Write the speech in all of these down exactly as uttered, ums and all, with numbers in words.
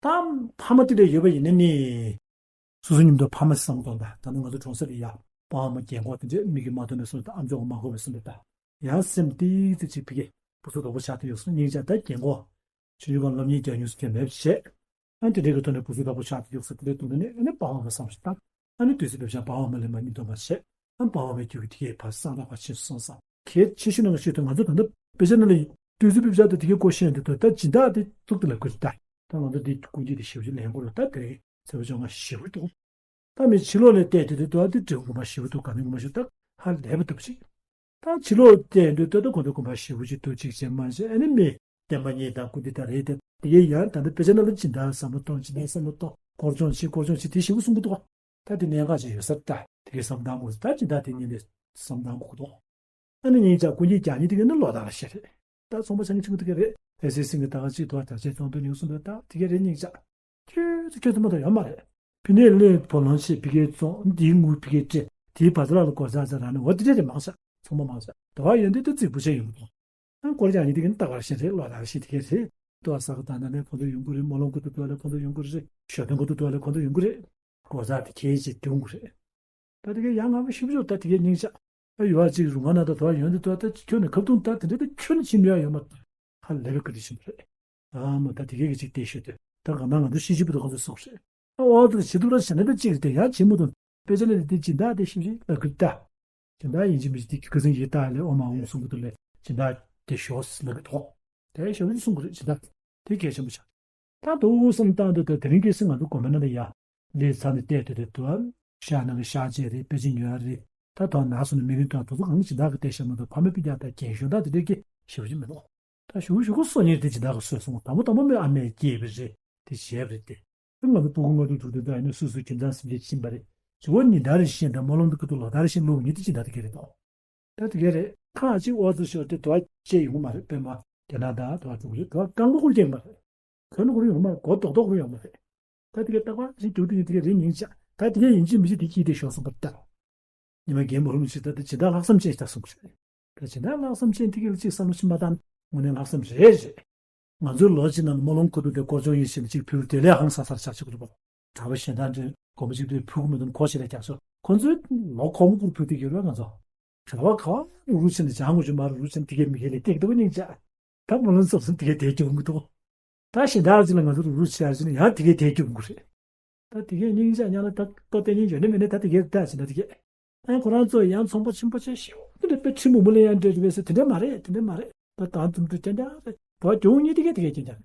ད་ཕ་མ་དེ་འདྲ་ཡོད་པ་ཡིན་ན་ནི། སོ་སོ་མཉམ་དུ་ཕ་མ་བསམ་གཏོང་དང་། ད་ནི་ང་ཚོ་གྲོང་གསེབ་ལ་ཡ་པ་ཕ་མ་རྒན་གོག་དེ་འདྲས་མིག་གིས་མ་མཐོང་བའི་སོང་དང་། ཨམ་ཅོག་གིས་མ་གོ་བའི་སོང་དང་། ཡང་སེམས་ཏིག་ཙི་ཅིག་ཕ་གི་བུ་ཚོ་དོག་པོ་ཆགས་ཏེ་ཡོད་སོང་། སྙིང་རྗེ། ད་རྒན་གོག་ཆུང་ཆུང་སྒང་སློབ་གཉེར་རྒྱག་མྱོང་ས་དེ་མེད་པ་བྱས། ཨ་དེ་འདྲས་ཀྱི་ཐོག་ནས་བུ་ཚོ་དོག་པོ་ཆགས་ཏེ་ཡོད་སོང་། དེ་འདྲས་འདུག་ན་ནི་ཨ་ནི་པ་ཕ་མ་བསམ་ཞིག་དང་། ཨ་ནི་དུས་ཚོད་ཕེབས་ཤག་པ་ཕ་མ་ལ་མ་མི་འདོམས་པ་བྱས། ཨ་པ་ཕ་མའི་རྒྱུད་ཀྱི་དེ་གའི་བར་སང་རག་པ་ཕྱིན་སོང་ཙང་། གལ་ཆེ་ཤོས་ནང་གི་ཤོས་དེ་ང་ཚོ་ད་ལྟ་དཔེ་ཆ་ནང་ལ་དུས་ཚོད་ཕེབས་ཤག་དེ་དེ་གའི་སྐོར་བཤད་འདུག་ད་ད་སྦྱིན་བདག་དེ་གཙུག་ཏུ་ལབ་དགོས་རེད་ད། ད་ང་ཚོ་འདི་ཀུན་གྱིས་དེ་ཞེ་པོ་ཅིག་ལེན་དགོས་རེད། ད་དེ་རིང་ཚེས་པ་བཅོ་ལྔ་ཞེ་པོ་འདུག་ད་མི་ཕྱི་ལོགས་ལ་བལྟས་དུས་དེ་ད་དེ་འབྲས་སྤུངས་དགོན་པ་ཞེ་པོ་འདུག་དགའ་ལྡན་དགོན་པ་ཞེ་པོ་ད་ཧ་ལས་པ་འདུག་ཅིག་ད་ཕྱི་ལོགས་བལྟས་དུས་ད་ད་གོ་ཐོས་དགོན་པ་ཞེ་པོ་ཅིག་འདུག་ཅིག་བྱས་མ་བྱས། ཨ་ནི་མི་བསྟན་པ་གཉིས་དང་ཀུན་འདུས་དང་རེད་དེ། དེ་གའི་ཡང་ད་ལྟ་དཔེ་ཆ་ནང་ལ་སྦྱིན་བདག་བསམ་བློ་གཏོང་། སྦྱིན་བདག་བསམ་བློ་གཏོང་། སྐོར་སྦྱོང་བྱེད། སྐོར་སྦྱོང་བྱེད། དེ་ཞེ་པོ་གསུང་གི་འདུག་ད་དེ་གནད་འགག་ཅིག་ཡོད་ས་རེད་ད། དེ་གའི་བསམ་བློ་གཏང་དགོས། ད་སྦྱིན་བདག་དེ་གཉིས་ལ་བསམ་བློ་གཏང་དགོས་ཀྱི་འདུག་ཨ་ནི་སྙིང་རྗེ། ཀུན་གྱིས་རྒྱག་མཁན་དེ་ག་ནི་ལོ་ལྟར་ཞིག་རེད། ད་ཚོང་པ་ཆ་ངེ་ཆུང་དེ་ག་རེད། ཕལ་ཆེར་སེང་གེ་ཏ་ག་གཅིག་ཐོག་བརྒྱ་ཆ་ཚོང་དཔོན་ཉུང་སུ་འདུག་ད་དེ་ག་རེད་སྙིང་རྗེ། ཁྱོད་ཚོ་ཁྱོད་ཚོ་མ་གཏོགས་ཡོད་མ་རེད། ཕི་ནས་སློན་བུ་ལོན་ཆེ་ཕ་གིར་བཙོང་། འདིའི་དངུལ་ཕ་གིར་སྤྲད། དེའི་བ་ཚ་ལ་ལ་སྒོར་ཚ་ཚ་རག་ནས། འོ་དེ་འདྲས་རེད། མང་ཆེ་ཚོང་པ་མང་ཆེ་དེ་བ་ཡོད་འདི་ད་རྫིག་པོ་ཆེ་ཡོང་གི་འདུག་ཨ་སྐོར་རྒྱག་མཁན་དེ་ག་ནི་ཏག་ཏག་ཞིག་རེད། ལོ་ལྟར་ཞིག་དེ་ག་རེད། ལྟོ་ཟ་གི་ད་ད་ནས་ཁོང་ཚོ་ཡོང་གི་རེད། སྨོན་ལམ་ཁུར་དུ་འདུག་ལ་ཁོང་ཚོ་ཡོང་གི་རེད། ཞོ་སྟོན་ཁུར་དུ་འདུག་ལ་ཁོང་ཚོ་ཡོང་གི་རེད། སྒོར་ཚ་དེ་ཁྱེད་ཀྱིས་བསྡུ་དགོས་རེད། ད་དེ་གས་ཡང་ང་མ་ཤི་བ་ཤོག་ད་དེ་གས་སྙིང་རྗེ། ཨ་ཡོད་ཨ་ཅིག་རུང་ང་ན་ད་དོ་ཡོན་དུ་དོ་ད་ཁྱོད་ནས་ཁ་བརྡུང་ད་དེ་འདྲ་ད་ཁྱོད་ནས་ཕྱིན་ཡོད་ཡོད་མ་རེད། ཧ་ལས་པའི་བཀའ་དྲིན་ཆེན་པོ་རེད། ཨ་མ་ད་དེ་གས་ཀྱི་ཅིག་བལྟས་ཤོད་དུས་ད་གང་ལྟར་ང་ཚོ་ཤི་ཤི་བུ་དུ་གང་ཚོད་སོགས་རེད། ཨ་འོ་དེ་ཞི་ཐུབ་ར་བྱས་ན་ད་ཅིག་རེད་དེ་ཡང་བྱེད་མི་ཐུབ། དཔེ་ཆ་ལས་རེད་དེ་སྦྱིན་བདག་དེ་ཤི་ཤི་ལ་ཁུར་ད། སྦྱིན་བདག་ཡིན་གཅིག་མིན་གཅིག་དེ་ཁ་སང་ཡིད་བཏང་ལས་ཨོ་མ་འོང་གསུང་གི་འདུག་ལས་སྦྱིན་བདག་དེ་ཞོག་ལ་གི་དོག་དེ་ཞོག་ལ་གསུང་གི་རེད། སྦྱིན་བདག་དེ་གལ་ཆེན་པོ་ཆགས། ད་དུ་བསམ་བཏང་དུས་ད་དེ་རིང་ཁ་སང་ང་ཚོ་དགོན་པ་ནང་ལ་ཡ་ལས་ཚང་ནས་བལྟས་དུས་དེ་དུ་ཤག་ནང་གི་ཤག་བཅས་རེད། དཔེ་ཆ་ཉོ་ཡ་རེད། ད་དོ་ན་སོང་ནས་མི་རིང་དུ་དུ་ཚོ་གང་སྦྱིན་བདག་གི་བལྟས་ཤག་མ་གཏོགས་ཕ་མའི་སྤུན་ཀྱག་དང་རྒན་གཞོན་དག་དེ་འདྲས་ཀྱི་ཞེ་པོ་ཅིག་མི་འདུག་ད་ཞུ་ཞུ་གོ་སོ་ཉེར་དེ་སྦྱིན་བདག་གི་སོས་སོང་། དང་པོ་དང་པོ་མོའི་ཨ་མས་སྐྱེས་པ་རེད། དེ་བྱས་པ་རེད་དེ། ང་ཚོ་སྤུ་གུ་ལྔ་དྲུག་དྲུག་དེ་དག་ཡིན་ན་སོ་སོའི་ཁྱིམ་ཚང་སེམས་ཅན་ཕྱིན་པ་རེད། ཇོ་བོ་ཉིན་ལྟར་རེ་བཞིན་དང་སྨོན་ལམ་དུ་ཁ་ཐུག་ལོ་ལྟར་རེ་བཞིན་སློབ་ཉིན་དེ་ཅི་འདྲ་དེ་ག་རེད་དོ། ད་དེ་ག་རེད། ཁ་ཅིག་འོ་ཚོ་ཤོར་ཏེ་དོ་བ་བཅད་ཡོང་གི་མ་རེད། དཔེར་ན་རྒྱ་ནག་དང་དོ་བ་དྲུག་རེད། དོ་བ་རྐང་པ་ཁུར་བཅད་མ་རེད། ཁོན་ཁུར་ཡོང་མ་རེད། གོ་རྡོག་རྡོག་ཁུར་ཡོང་མ་རེད། ད་དེ་ག་རྟག་པར་ཞིག་རྒྱུག་དུས་ཡིན། དེ་ག་རེད་སྙིང་རྗེ། ད་དེ་ག་ཡིན་གཅིག་མིན་གཅིག་དེ་སྐྱིད་དེ་ཤོར་སོང་པར་ལྟ། ཉི་མ་རྒན་མོ་ཧུམ་ཞིག་ད་དེ་ཇི་ལྟར་ལྷག་བསམ་ཅན་ཞིག་ད་གསུངས་རེད། ད་ཇི་ལྟར་ལྷག་བསམ་ཅན་དེ་ག་ལ་ཅིག་བསམ་བློ་ཞིག་མ་བཏང་ན་དངོས་གནས་ལྷག་བསམ་རེད་རེད། ང་ཚོའི་ལོ་གཅིག་ནང་ལ་སྨོན་ལམ་ཁུ་ཐུག་དེ་སྐོར་སྦྱོང་ཡིན་ཞེས་ནས་གཅིག་ཕུལ་དེ་ལས་ཧང་སང་སར་ཆགས་ཆགས་ཀྱི་འདུག་པ། གྲྭ་པ་གཞན་དག་འདྲ་སྒོར་མོ་གཅིག་དེ་ཕུལ་གི་མི་འདུག་ཁོ་ཞིག་ལ་རྒྱག་སོ་ཁོ་ཚོས་ལོ་ཁོག་མོ་བསྐུར་ཕུལ་དེ་ཡོད་རེད། ང་ཚོ་གྲྭ་པ་ག་བ་རུ་ཆེན་ལ་སྦྱང་དགོས་ཀྱི་མ་རེད། རུ་ཆེན་དེ་གའི་མི་གའི་ལས་སྟེགས་འདུག་སྙིང་རྗེ། ད་སྨོན་ལམ་ཚོགས་སོང་དེ་གའི་དེ་སྐྱོན་གྱི་འདུག་ད་གཞན་དག་ཅིག་ལ་ང་ཚོ་རུ་རུ་ཆེ་ཡར་ཕྱིན་ན་ཡང་དེ་གའི་དེ་སྐྱོན་གྱི་རེད། ད་དེ་གའི་སྙིང་རྗེ་ཉག་ལ་ད་ལྟོ་བསྟན་སྙིང་འཇོན་ནི་མེད་ནི་ད་དེ་གའི་ད་ཕྱིན་ན་དེ་གའི། ཨ་ཁོ་རང་ཚོ་ཡང་ཚོང་པ་ཆེན་པོ་ཆེ་ཞིག་འོ་དེ་འདྲ་དཔེ་ཁྲི་མུ་མུ་ལ་ཡང་འདྲ་རེད་པས་ཟེར། དེ་འདྲ་མ་རེད། དེ་འདྲ་མ་རེད། ད་དང་དུམ་དུ་ཅན་ཅང་རེད། དོ་གྱོང་གཉིས་དེ་གས་དེ་གས་ཅན་ཅང་རེད།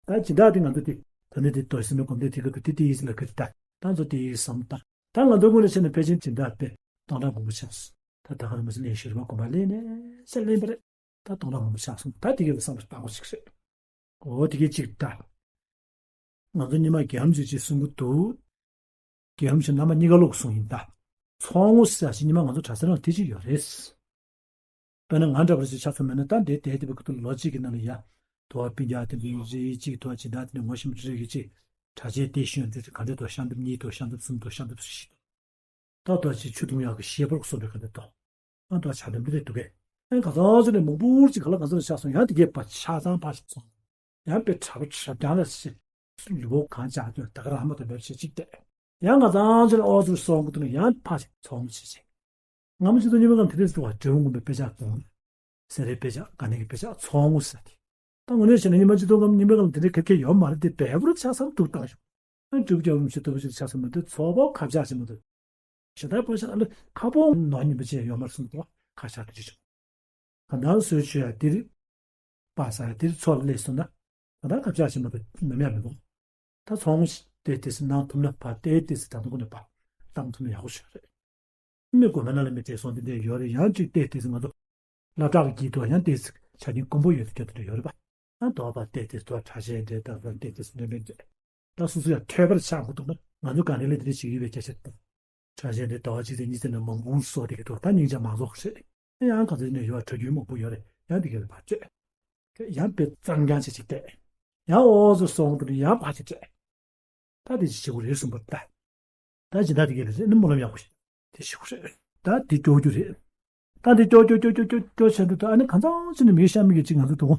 ད་སྦྱིན་བདག་དེ་ང་ཚོ་དེ་ད་ནི་དེ་དོ་སེམས་ཀྱི་གོམ་བགྲོད་དེ་ག་དུ་དེ་དེ་ཡིས་ལ་གི་ད་ད་ཚོ་དེ་ཡིས་བསམ་ད་ད་ང་ཚོ་ངོས་ནས་བྱས་ན་ཕལ་ཆེར་སྦྱིན་བདག་དཔེ་སྟོང་ཕྲག་མང་པོ་ཆགས་སོང་། ད་ད་ག་རེ་མ་ཟད་ལེན་ཤེས་རིག་པ་གོམ་པ་ལེན་ནས་ཟེར་ལེན་པ་རེད། ད་སྟོང་ཕྲག་མང་པོ་ཆགས་སོང་། ད་དེ་གས་ལ་བསམ་པ་བཏང་དགོས་ཅིག་རེད། འོ་དེ་གས་ཅིག་ད། ང་ཚོ་ཉི་མ་རྒྱལ་ལམ་ཅིག་ཅིག་གསུང་གི་འདུག་རྒྱལ་ལམ་ཞིག་རྣམ་པ་གཉིས་ཀ་ལོག་གསུང་ཡིན་ད། ཚོགས་ངོ་ཟེར་ཞིག་ཉི་མ་ང་ཚོ་གྲྭ་ས་ནང་དེ་ཅིག་ཡོད་རེད། དཔེར་ན་ང་འདྲ་པོ་ཅིག་ཆ་ཚང་མེད་ན་ད་འདས་འདས་དེ་བའི་ཁུ་ཐུ་ལོ་གཅིག་གི་ནང་ལ་ཡ། དུ་བ་སྤུན་ཀྱག་དེ་འདྲ་རེ་གཅིག་དུ་བ་སྦྱིན་བདག་དེ་འདྲ་ངོ་ཤེས་མི་རེ་གི་ཅིག་གྲྭ་ཆས་དེ་ཤོན་དེ་ག་འདྲ་དུ་ཤམ་ཐབས་གཉིས་དུ་ཤམ་ཐབས་གསུམ་དུ་ཤམ་ཐབས་བཞི་དུ། ད་ལྟ་ཅིག་ཆུ་འཐུང་ཡག་གི་ཤེལ་ཕོར་གསུམ་རེ་ག་འདྲ་དོ། ཨ་ད་ཆ་འདྲ་འདི་རེད་འདུག་གས། ཨ་ག་ཚང་ཚོ་ནས་མང་པོ་ཅིག་ག་ལ་ག་ཚང་ཆགས་སོང་། ཡང་དེ་གས་པ་ཆ་ཚང་ཕ་ཞིག་སོང་། ཡང་པའི་གྲྭ་པ་གྲྭ་རྐྱང་ལ་ཞིག་ལུས་པོ་གང་བྱ་སྟོན་ད་ག་རང་མ་དང་མེད་ཞེ་གཅིག་བལྟས། ཡང་ག་ཚང་ཚོ་ནས་ཨོ་ཚུར་སོང་གི་འདུག་ན་ཡང་ཕ་ཞིག་ཚོང་ཞེ་གཅིག་ང་མ་ཅི་ཐུབ་ཉི་མ་གང་དེ་རེས་འདུག་བ་འབྲས་བུ་ངོ་མའི་དཔེ་ཆ་གཏོང་། སེ་རའི་དཔེ་ཆ་ག་ནས་ཀྱི་དཔེ་ཆ་ཚོང་ངོ་ཟེར་ཏེ། ད་དངོས་གནས་བྱས་ན་ཉི་མ་གཅིག་ཐོག་གམ་ཉི་མའི་སྒང་ལ་དེ་འདྲའི་གལ་ཆེ་ཡོད་མ་རེད་དེ། འབེལ་པོར་ཆགས་སམ་འདུག་བཏང་ཞོག་ཨ་འབྲུག་རྒྱལ་བུམ་ཆེ་ལྟ་བུ་ཞིག་ཆགས་སམ་མ་གཏོགས་ཚོགས་པ་ཁ་བྱག་ཞིག་མ་གཏོགས། ཞེ་དྲག་པོ་ཆགས་ཨ་ལ་ཁ་ཕོ་ནོར་ཉིན་པ་ཅན་ཡོད་མ་རེད་གསུངས་འདུག་ཁ་བྱག་དེ་ཅི་བྱུང་། ག་འདང་བཟོས་བྱོས་ཡ་དེ་རེད། པ་ས་ཡ་དེ་རེད་ཚོགས་ལ་སླེབས་སོང་ན། ག་འདང་ཁ་བྱག་ཞིག་མ་གཏོགས་ནམ་ཡང་མི་འདུག་ད་ཚོང་དེ་དེ་སི་ནང་ཐུམ་ན་བ་དེ་དེ་སི་ད་འདུག་ནས་བ་བཏང་ཐུམ་ན་ཡག་པོ་ཞིག་རེད། མི་དགོས་མེད་ན་ལ་མི་བྲེལ་སོང་དེ་འདྲ་ཡོད་རེད། ཡང་ཅིག་བལྟས་དེ་ཚོ་ང་ཚོ་སློབ་གྲྭ་གི་དཀྱིལ་དུ་ཡང་བལྟས་ཚིག་ཆ་རྐྱེན་དཀོན་པོ་ཡོད་དེ་སྐྱོ་དེ་འདྲ་ཡོད་རེད་པ། ཨ་དོག་པ་བལྟས་དེ་ཚོ་གྲྭ་ཆས་འདྲ་དང་བལྟས་དེ་ཚོ་འདྲ་མེད་འདྲ། ད་སོ་སོ་ཡང་ཐོས་པར་ཆགས་དགོས་འདུག་ན་ང་ཚོ་ག་ནས་ལས་དེ་འདྲ་བྱེད་ཀྱི་ཡོད་པའི་སྐད་ཆ་དང་། གྲྭ་ཆས་འདྲ་ཟླ་བ་གཅིག་ཚེ་གཉིས་ཚེ་ནས་མང་པོ་གསོག་དེ་གི་འདུག་ད་སྙིང་རྗེ་མང་ཚོགས་རེད། ཡང་ག་ཚོད་ནས་ཡོད་གྲྭ་རྒྱུན་མང་པོ་ཡོད་རེད། ཡང་དེ་གི་ལ་བ་སྤྲད། ཡང་དཔེ་གཙང་རྐྱང་ཅིག་ཅིག་བལྟས། ཡང་ཨོ་ཚོ་སོང་དུ་ཡང་བ་ཅིག་སྤྲད། ད་དེ་ཅི་བྱེད་དགོས་རེད་གསུངས་པ་ལྟ། ད་ཇི་ལྟར་དེ་གས་རེད་ཟེར་ནི་སྨོན་ལམ་ཡག་པོ་ཞིག་དེ་ཞིག་རེད། ད་དེ་སྐྱོ་རྒྱུ་རེད། ད་དེ་སྐྱོ་སྐྱོ་སྐྱོ་སྐྱོ་སྐྱོ་སྐྱོ་བྱས་འདུག་ད་ཨ་ནི་གང་ཚང་ཅི་ནི་མི་ཤ་མི་གི་ཅིག་ང་ཚོ་འདུག་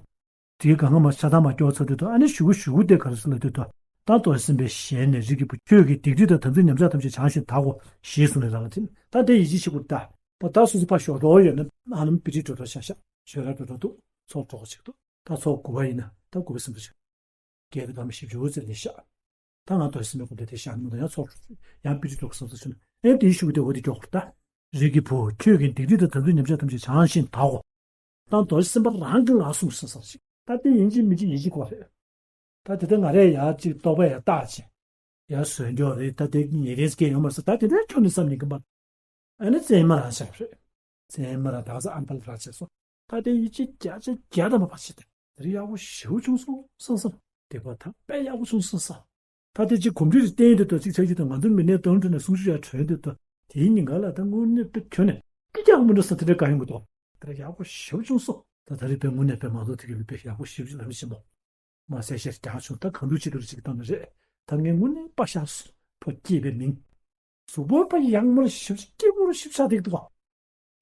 དེ་གང་ག་མ་ཤ་ཐང་མ་སྐྱོ་ཚོ་དུ་ད་ཨ་ནི་ཞུ་གུ་ཞུ་གུ་དེ་ག་རེ་ཟེར་ལ་དུ་ད་ ད་རྡོ་རྗེ་སེམས་དཔའི་ཞལ་ནས། རིགས་ཀྱི་བུ་ཁྱོད་ཀྱིས་སྡིག་སྒྲིབ་དང་དམ་ཚིག་ཉམས་ཆག་ཐམས་ཅད་བྱང་ཞིང་དག་གོ་ཞེས་གསུངས་ནས་རང་ལ་ཐིམ། ད་དེ་ཡིད་ཆེས་བྱེད་དགོས་ད། པ་ད་སོ་སོ་ཕར་ཞོག་འགྲོ་ཡོད་ན་ཨ་ནམ་པི་ཏི་འགྲོ་འགྲོ་ཤག་ཤག་ཞོ་ར་འགྲོ་འགྲོ་འདུག་ཚོགས་འགྲོ་གོ་ཅིག་འདུག་ད་ཚོགས་དགུ་པ་ཡིན་ན་ད་དགུ་པའི་སེམས་པ་ཅིག་བརྒྱད་པའི་ཐ་མ་བཞི་བཅུ་ཙམ་ལས་ཤག་ད་ང་རྡོ་རྗེ་སེམས་དཔའི་སྐུ་འདྲ་དེ་ཤག་ནི་མ་གཏོགས་ཡང་ཚོགས་ཡང་པི་ཏི་འགྲོ་གོ་བསམ་ཚུལ་བྱུང་ན་ཨེ་དེའི་ཤུགས་དེ་འོ་དེ་མགྱོགས་པོ་ད། རིགས་ཀྱི་བུ་ཁྱོད་ཀྱིས་སྡིག་སྒྲིབ་དང་དམ་ཚིག་ཉམས་ཆག་ཐམས་ཅད་བྱང་ཞིང་དག་གོ་ད་རྡོ་རྗེ་སེམས་དཔའ་རང་གིས་ང་གསུངས་སོང་ཟེར་ཞིག་ད་དེ་ཡིན་གཅིག་མིན་གཅིག་ཡིད་ཆེས་དགོས་རེད། ད་དེ་ལྟར་ང་རས་ཡར་གཅིག་རྟོག་པ་ཡར་བཏགས་བྱས། ཡར་བཟོས་འགྱོག་རེད། ད་དེ་ཉེ་རེས་སྐད་ཡོང་མ་སོང་། ད་དེ་འདྲའི་ཁྱོན་ནས་བསམ་ནས་གིན་པ། ཨ་ནི་བཙན་མ་རང་ཆགས་རེད། བཙན་མ་རང་ད་ག་ས་ཨམ་ཕ་ལ་རང་ཆགས་སོང་། ད་དེ་ཡིད་ཆེས་བརྒྱ་ཆ་བརྒྱ་ཐམ་པ་ཕར་བྱེད་དེ། དེ་རིང་ཡག་པོ་ཞེ་པོ་བྱུང་སོང་བསམ་སོང་། དེ་པ་ད་དཔེ་ཡག་པོ་བྱུང་སོང་བསམ། ད་དེ་གཅིག་གོམ་འགྲུལ་རེ་བསྟན་ཡོད་དུས་ད་གཅིག་ཆགས་ཀྱི་འདུག་ང་ཚོ་མི་སྣའི་དོན་འགྲུབ་ནས་གསུང་ཆོས་ཡར་གྲོལ་འདུག་ད་དེའི་ཉིན་ག་ལ་ད་དངོས་གནས་དཔེ་ཁྱོན་ནས་སྐད་རྒྱག་མི་འགྲོ་ས་དེ་འདྲ་གང་ཡོང་གི་འདུག་དེ་རིང་ཡག་པོ་ཞེ་པོ་བྱུང་སོང་། ད་ད་རེས་དཔེ་དངོས་གནས་དཔེ་མང་ཚོགས་དེ་གི་ལུས་དཔེ་ཡག་པོ་ཞེ་པོ་ལམ་ཆེན་པོ། མ་ཟད་ཤེས་རྒྱག་བྱུང་། ད་གང་འདུག་ཅི་འདུག་ཅིག་བཏང་ནི་རེད། ད་ངས་དངོས་གནས་དཔའ་ཤར་སོང་། ཕོ་སྐྱེས་པའི་མིང་། གཟུགས་པོ་ཕ་ཡག་མོར་ཞིབ་སྐྱིད་པོར་ཞིབ་ཆགས་བསྡད་འདུག་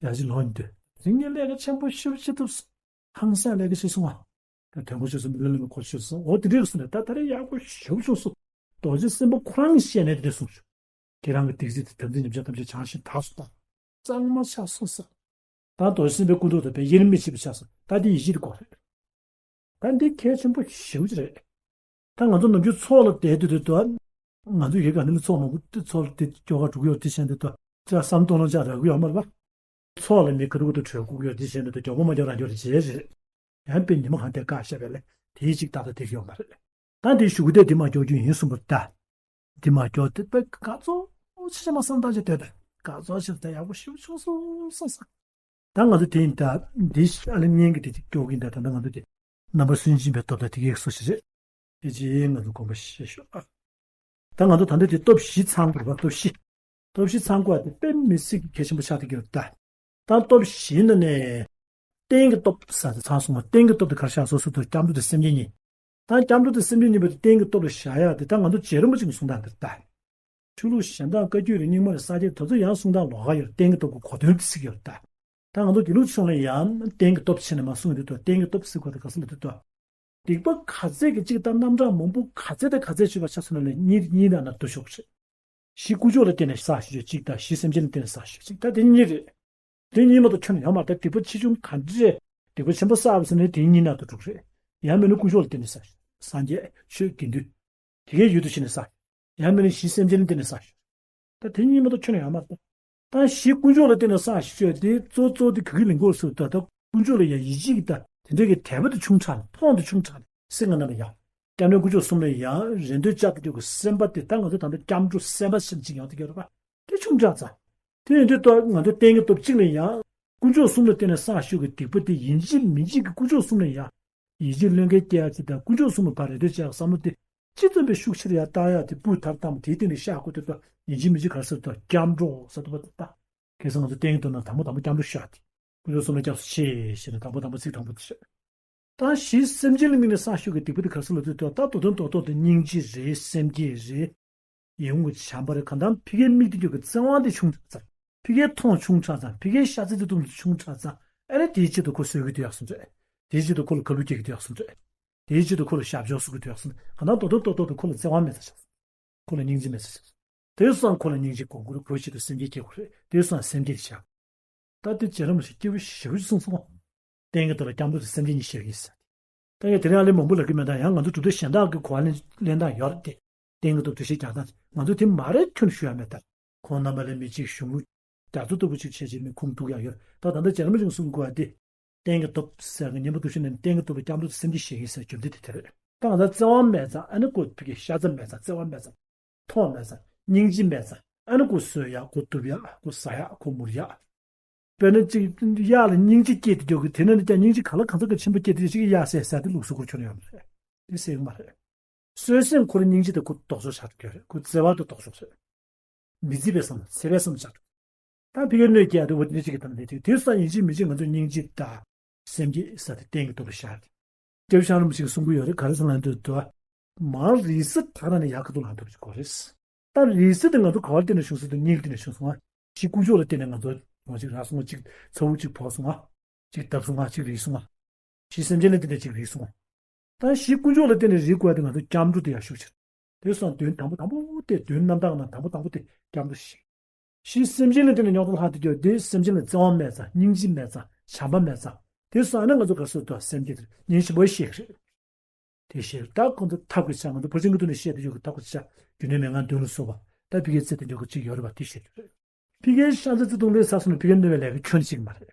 ག་ཡ་གཅིག་ལོག་ཡིན་དུས་རིང་ངས་ལས་ཀ་ཆེན་པོ་ཞིབ་བྱེད་ཐུབ་སོང་། ཧང་སང་ལས་ཀ་བྱེད་སོང་ང་། ད་དོན་གོ་ཆོད་སོང་། མི་ལ་ལ་མི་གོ་ཆོད་སོང་། འོ་དེ་འདྲས་སོང་ནས་ད་ད་རེས་ཡག་པོ་ཞེ་པོ་བྱུང་སོང་། རྡོ་རྗེ་སེམས་དཔའ་ཁོ་རང་གི་ཞལ་ནས་དེ་འདྲས་གསུངས་བྱུང་། ཁྱེད་རང་གི་སྡིག་སྒྲིབ་དང་དམ་ཚིག་ཉམས་ཆག་ཐམས་ཅད་བྱང་ཞིང་དག་སོང་ད། གཙང་མ་ཆགས་སོང་ཟེར། ད་རྡོ་རྗེ་སེམས་དཔའི་སྐུ་མདོག་དང་དཔེ་དབྱེར་མི་ཕྱེད་པ་ཆགས་སོང་། ད་འདི་ཡིད་ཆེས་དགོས་རེད། ད་འདི་གལ་ཆེན་པོ་ཞེ་པོ་ཅིག་རེད། ད་ང་ཚོ་ནམ་རྒྱུན་ཚོགས་ལ་བསྡད་དུས་དུས་དུ། ང་ཚོ་ཡོད་ག་ནི་ལ་ཚོགས་མང་པོ་དེ་ཚོགས་ལ་དེ་སྐྱོ་ག་འགྲོ་གི་ཡོད་དེ་བཞིན་དུ་དུ་ཅག་བསམ་གཏོང་ལོང་ཅག་རག་གི་ཡོད་མ་རེད་པ། ཚོགས་ལ་མི་ཁ་ཐུག་ཏུ་བྲོས་སྐུ་གི་ཡོད་དེ་བཞིན་དུ་དུ་མགྱོགས་པོ་མ་མགྱོགས་རང་མགྱོགས་རེ་བྱེད་རེད། ཡང་དཔེ་ཉི་མ་གང་དེ་བཀག་བཞག་པས་ལས་དེའི་ཅིག་ཏག་ཏག་དེ་ཡོད་མ་རེད། ད་འདི་ཞུ་གི་དེ་འདི་མ་མགྱོགས་རྒྱུ་ཡིན་གསུངས་པ་ད། འདི་མ་མགྱོགས་དེ་དཔེ་ག་ཚོད་ཆེ་ཆེ་མ་བསམ་བཏང་བྱས་དེ་དེ་ག་ཚོད་ཆེ་དེ་ཡག་པོ་ཞེ་པོ་བྱུང་སོང་བསམ་སོང་། ད་ང་ཚོ་དེ་ཡིན་ད། འདི་ཨ་ལེ་གཉེན་གྱི་དེ་ཅིག་སྐྱོ་གིན་ད། ད་ལྟ་ང་ཚོ་དེ་རྣམ་པར་སུན་འབྱིན་པའི་སྟོབས་དང་དེ་གའི་སོ་ཞིག་རེད། དེ་རྗེས་ང་ཚོ་དགོངས་པ་བཞེས་ཤོག་ཨ། ད་ང་ཚོ་ད་ལྟ་དེ་སྟོབས་བཞི་ཚང་དགོས་པ། སྟོབས་བཞི། སྟོབས་བཞི་ཚང་དགོས་པ་དེ་དཔེ་མི་སྲིད་ཀྱི་གལ་ཆེན་པོ་ཆགས་བསྡད་ཀྱི་ཡོད་ད། ད་སྟོབས་བཞིའི་ནང་ནས་རྟེན་གྱི་སྟོབས་ཟེར་དེ་ཚང་སོང་བ། རྟེན་གྱི་སྟོབས་དེ་ག་རེ་བཞག་སོ་སོ་དུ་སྐྱབས་འགྲོ་དང་སེམས་བསྐྱེད་གཉིས། ད་སྐྱབས་འགྲོ་དང་སེམས་བསྐྱེད་གཉིས་པོ་དེ་རྟེན་གྱི་སྟོབས་ལ་བཞག་ཡག་དེ་ད་ང་ཚོ་རྗེ་རིན་པོ་ཆེ་གིས་གསུང་སྟངས་དེ་ལྟ། ཆོས་ལུགས་གཞན་དག་བཀའ་བརྒྱུད་རེད། རྙིང་མ་རེད། ས་སྐྱའི་དེ་ཚོ་ཡང་གསུང་སྟངས་ལོགས་ཀ་ཡོད། རྟེན་གྱི་སྟོབས་ཀྱི་གོ་དོན་དེ་ཚིག་ཡོད་ལྟ། ད་ང་ཚོ་དགེ་ལུགས་ཆོས་ལུགས་ལ་ཡང་རྟེན་གྱི་སྟོབས་ཕྱེ་ནས་མ་གསུངས་ཡོད་དུས། རྟེན་གྱི་སྟོབས་ཟེར་དགོས་དེ་ག་ས་ལ་དུས་དུས། སྡིག་པ་ག་ཚད་ཀྱི་གཅིག་དང་རྣམ་གྲངས་མང་པོ་ག་ཚད་དང་ག་ཚད་བྱུང་བ་ཆ་ཚང་ལ་གཉིས་གཉིས་དང་ན་དུ་ཤོག་ཅིག་གཞི་དཀོན་མཆོག་ལ་བརྟེན་ནས་བསགས་ཞེས་བྱ་གཅིག་དང་། གཞི་སེམས་ཅན་ལ་བརྟེན་ནས་བསགས་ཞེས་གཅིག་ད་དེ་གཉིས་རེད། དེ་གཉིས་མ་གཏོགས་ཁྱོན་ནས་ཡོད་མ་རེད། ད་སྡིག་པ་ཆེ་ཆུང་ག་འདྲས། སྡིག་པ་ཆེན་པོ་བསགས་པ་ཟེར་ནས་དེ་གཉིས་ནང་དུ་འགྲོ་གི་རེད། ཡང་མིན་ན་དཀོན་མཆོག་ལ་བརྟེན་ནས་བསགས། སངས་རྒྱས་ཆོས་དགེ་འདུན། དེ་གའི་ཡུལ་དུ་ཕྱིན་ནས་བསགས། ཡང་མིན་ན་གཞི་སེམས་ཅན་ལ་བརྟེན་ནས་བསགས། ད་དེ་གཉིས་མ་གཏོགས་ཁྱོན་ནས་ཡོད་མ་རེད། ད་གཞི་དཀོན་མཆོག་ལ་བརྟེན་ནས་བསགས་ཞེས་བྱ་དེ་གཙོ་གཙོ་དེ་ག་གི་ལིང་གོ་སུ་ད་ད་དཀོན་མཆོག་ལ་ཡང་ཡིད་ཆེས་ཀྱི་ད་དེ་འདྲ་གི་དད་པ་དེ་ཆུང་དྲགས་ནས། མཐོང་དེ་ཆུང་དྲགས་ནས། སེམས་ཀྱི་ནང་ལ་ཡང་། སྐྱབས་གནས་དཀོན་མཆོག་གསུམ་ལ་ཡང་རེ་འདོད་བཅའ་བསྡད་རྒྱུ་གི་སེམས་པ་དེ་ད་ང་ཚོ་ད་ལྟ་སྐྱབས་འགྲོ་སེམས་དཔའ་ཟེར་ཅིག་ཡོང་དེ་ག་རེད་པ། དེ་ཆུང་དྲགས་ཙང་། དེ་ཡིན་དུས་ད་ང་ཚོ་རྟེན་གྱི་སྟོབས་གཅིག་ལ་ཡང་། དཀོན་མཆོག་གསུམ་ལ་བརྟེན་ནས་བསགས་ཞུ་གི་སྡིག་པ་དེ་ཡིན་གཅིག་མིན་གཅིག་གི་དཀོན་མཆོག་གསུམ་ལ་ཡང་། ཡིད་ཆེས་བློས་འགེལ་སྐྱེ་ཡག་ཅིག་དང་། དཀོན་མཆོག་གསུམ་ལ་ཕར་རེ་ལྟོས་བྱེད་ཡག་བསམ་བློ་དེ་ཅི་ཙམ་པའི་ཤུགས་ཆེར་ཡར་བཏང་ཡག་དེ་སྤུས་དག་བཏང་བ་དེའི་སྟེང་ནས་བཤད་དགོས་དེ་ད་ཡིན་གཅིག་མིན་གཅིག་ག་རེ་ཟེར་ད་སྐྱབས་འགྲོ་ཟེར་དུས་པ་དེ་ད། ཁ་སང་ང་ཚོ་རྟེན་གྱི་སྟོབས་ནང་དང་པོ་དང་པོ་སྐྱབས་འགྲོ་ཞུ་ཡག་དེ། དཀོན་མཆོག་གསུམ་ལ་སྐྱབས་སུ་མཆི་ཞེས་ནས་དང་པོ་དང་པོ་ཚིག་དང་པོ་དེ་བཤད། ད་གཞི་སེམས་ཅན་ལ་དམིགས་ནས་བསགས་ཞུ་གི་སྡིག་པ་དེ་ག་རེ་ཟེར་ལབ་དུས་ད་ད་མདོ་དོན་རྡོག་རྡོག་དེ་སྙིང་རྗེ་རེད། སེམས་བསྐྱེད་རེད། ཡིད་འོང་གི་བྱམས་པ་རེད། གང་ལྟར་ཕ་གིའི་མིག་དེ་རྒྱུ་གི་བརྩེ་བ་དེ་ཆུང་དྲགས་ཙང་། ཕ་གིའི་མཐོང་ཆུང་དྲགས་ཙང་། ཕ་གིའི་ཤ་ཚ་དེ་གཏུམ་དེ་ཆུང་དྲགས་ཙང་། ཨ་ནི་དེའི་ཆེད་དུ་ཁོ་གསོད་ཀྱི་དེ་ཡག་སོང་རེད། དེའི་ཆེད་དུ་ཁོ་ལ་ཁ་ལུད་སྐྱེ་གི་དེ་ཡག་སོང་རེད། དེའི་ཆེད་དུ་ཁོ་ལ་ཞབས་ཕྱི་ཞུ་གི་དེ་ཡག་སོང་རེད། གང་ལྟར་རྡོག་རྡོག་རྡོག་རྡོག་དེ་ཁོ་ལ་བརྩེ་བ་མེད་ས་ཆགས་སོང་། ཁོ་ལ་སྙིང་རྗེ་མེད་ས་ཆགས་སོང་། དེ་སོང་ཁོ་ལ་སྙིང་རྗེ་སྒོམ་དགོས་རེད། ཁོའི་ཆེད་དུ་སེམས་བསྐྱེད་བསྐྱེད་དགོས་རེད། དེ་སོང་སེམས་བསྐྱེད་བྱ། ད་དེ་རྗེ་རིན་པོ་ཆེ་སྐྱེས་བུ་ཞེ་པོ་ཞིག་གསུངས་སོང་། རྟེན་གྱི་སྟོབས་ལ་སྐྱབས་འགྲོ་དང་སེམས་བསྐྱེད་གཉིས་བཤད་ཀྱི་ཡིན་ཟེར། ད་ངས་དེ་རིང་ཨ་ལེ་མང་པོ་ལབ་ཀྱི་མེད། ད་ཡང་ང་ཚོ་གྲུབ་མཐའ་གཞན་དག་གི་གོ་བ་ལེན་ལེན་སྟངས་ཡོད་རེད་དེ། རྟེན་གྱི་སྟོབས་འགྲེལ་བཤད་རྒྱག་སྟངས་ང་ཚོ་དེ་མ་རེད་ཁྱོན་ཞུ་ཡ་མེད་ད། ཁོང་རྣམ་པ་ལ་མི་གཅིག་གཞུང་ལུགས་རྒྱ་མཚོ་ལྟ་བུ་གཅིག་བྱས་རྗེས་མི་ཁུངས་གཏུག་ཡ་ཡོད། ད་ད་ལྟ་རྗེ་རིན་པོ་ཆེས་གསུང་དགོས་པ་དེ། རྟེན་གྱི་སྟོབས་ཟེར་གི་ཉན་པ་འདུག་ཤེས་ནས་རྟེན་གྱི་སྟོབས་ལ་སྐྱབས་འགྲོ་དང་སེམས་བསྐྱེད་བཤད་ཀྱི་ཡིན་ཟེར་རྒྱུ་མཚན་དེ་དེ་རེད། ད་ང་ཚོ་བརྩེ་བ་མེད་ཙང་ཨ་ནི་ཁོ་ཕ་གི་ཤ་ཚ་མེད་ཙང་བརྩེ་བ་མེད་ཙང་། མཐོང་མེད་ཙང་། སྙིང་རྗེ་མེད་ཙང་། ཨ་ནི་ཁོ་གསོད་ཡག་ཁོ་གཏུབ་ཡག་ཁོ་ཟ་ཡག་ཁོ་མུར་ཡག་དཔེར་ན་གཅིག་གཡག་ལ་སྙིང་རྗེ་སྐྱེས་ཏེ་འགྲོ་གི། དེ་ནས་ནི་ཀྱང་སྙིང་རྗེ་ག་ལ་གང་ཚ་ག་ཆེན་པོ་སྐྱེས་ཏེ་གཅིག་གཡག་བསད་ཟ་དེ་ལུགས་སྲོལ་ཁོར་ཁྱོན་ཡོད་མ་རེད། དེ་སྲིད་མ་རེད། གསོད་སེམས་ཁོ་རང་སྙིང་རྗེ་དེ་ཁོ་ལྡོག་ཕྱོགས་ཆགས་འགྲོ་གི་རེད། ཁོ་བརྩེ་བ་དང་ལྡོག་ཕྱོགས་རེད། མི་བརྩི་བའི་བསམ་བློ་བརྩེ་བའི་བསམ་བློ་ཆགས་འགྲོ། ད་ཕ་གིར་གནོད་སྐྱེལ་ཡག་དེ་འོ་དེ་འདྲ་ཅིག་གི་ཐོག་ནས་དེ་དུས་སང་ཡིན་གཅིག་མིན་གཅིག་ང་ཚོ་སྙིང་རྗེ་དང་སེམས་བསྐྱེད་ཟེར་དེ་རྟེན་གྱི་སྟོབས་ལ་བཞག་སྟེ། སྐྱབས་ཤང་རིན་པོ་ཆེས་གསུང་གི་ཡོད་རེད། ག་རེ་ཟེར་ལབ་དུས་དུ། མར་རིགས་གསར་དག་ན་ནས་ཡར་ཁ་ཐུག་ལངས་ཐུབ་ཀྱི་དགོས་རེད། ད་རིགས་གསར་དེ་ང་ཚོ་ག་བར་བརྟེན་ནས་བྱུང་སོང་དུས་སྙིང་རྗེ་བརྟེན་ནས་བྱུང་སོང་ང་། གཞི་དཀོན་མཆོག་ལ་བརྟེན་ནས་ང་ཚོ་ང་ཅིག་རག་སོང་ང་། ཅིག་ཚ་བོ་ཅིག་ཕོག་སོང་ང་། ཅིག་བཏབ་སོང་ང་། ཅིག་རིག་སོང་ང་། གཞི་སེམས་ཅན་ལ་བརྟེན་ནས་ཅིག་རིག་སོང་ང་། ད་གཞི་དཀོན་མཆོག་ལ་བརྟེན་ནས་རིག་དགོས་ཡ་དེ་ང་ཚོ་སྐྱབས་འགྲོ་དེ་ཡར་ཤུགས་ཆེར། དེ་སོང་དོན་དང་པོ་དང་པོ་དེ་དོན་རྣམ་དག་ན་དང་པོ་དང་པོ་དེ་སྐྱབས་འགྲོ་ཞིག། ཕྱིའི་སེམས་ཅན་ལ་བརྟེན་ནས་རྙོག་དྲ་ལྷག་ཏུ་གྱུར་དེ་སེམས་ཅན་ལ་བརྩེ་བ་མེད་ཙང་སྙིང་རྗེ་མེད་ཙང་བྱམས་པ་མེད་ཙང་དེ་སོང་ཨ་ནི་ང་ཚོ་ག་སོ་དོ་སེམས་ཅན་དེ་སྙིང་རྗེ་པོ་ཤེས་རེད། དེ་ཤེས་ད་ཁོང་ཚོ་ཐབས་ཀྱི་ཆ་ང་ཚོ་ཕར་ཕྱིན་གྱི་དུས་ནས་བཤད་དུ་ཡོད་ཀྱི་ཐབས་ཀྱི་ཆ་རྒྱུ་ནས་མེད་ངང་དོན་ལ་གསོག་པ་ད་ཕི་གའི་ཚེ་དེ་འཇོག་གི་ཅིག་ཡོད་རེད་པ་དེ་ཤེས་དུས་རེད། ཕི་གའི་ཤ་ཚ་ཚ་དུང་ལས་ས་སོང་ནས་ཕི་གའི་གནོད་པའི་ལས་ཀ་ཁྱོན་ཅིག་མ་རེད།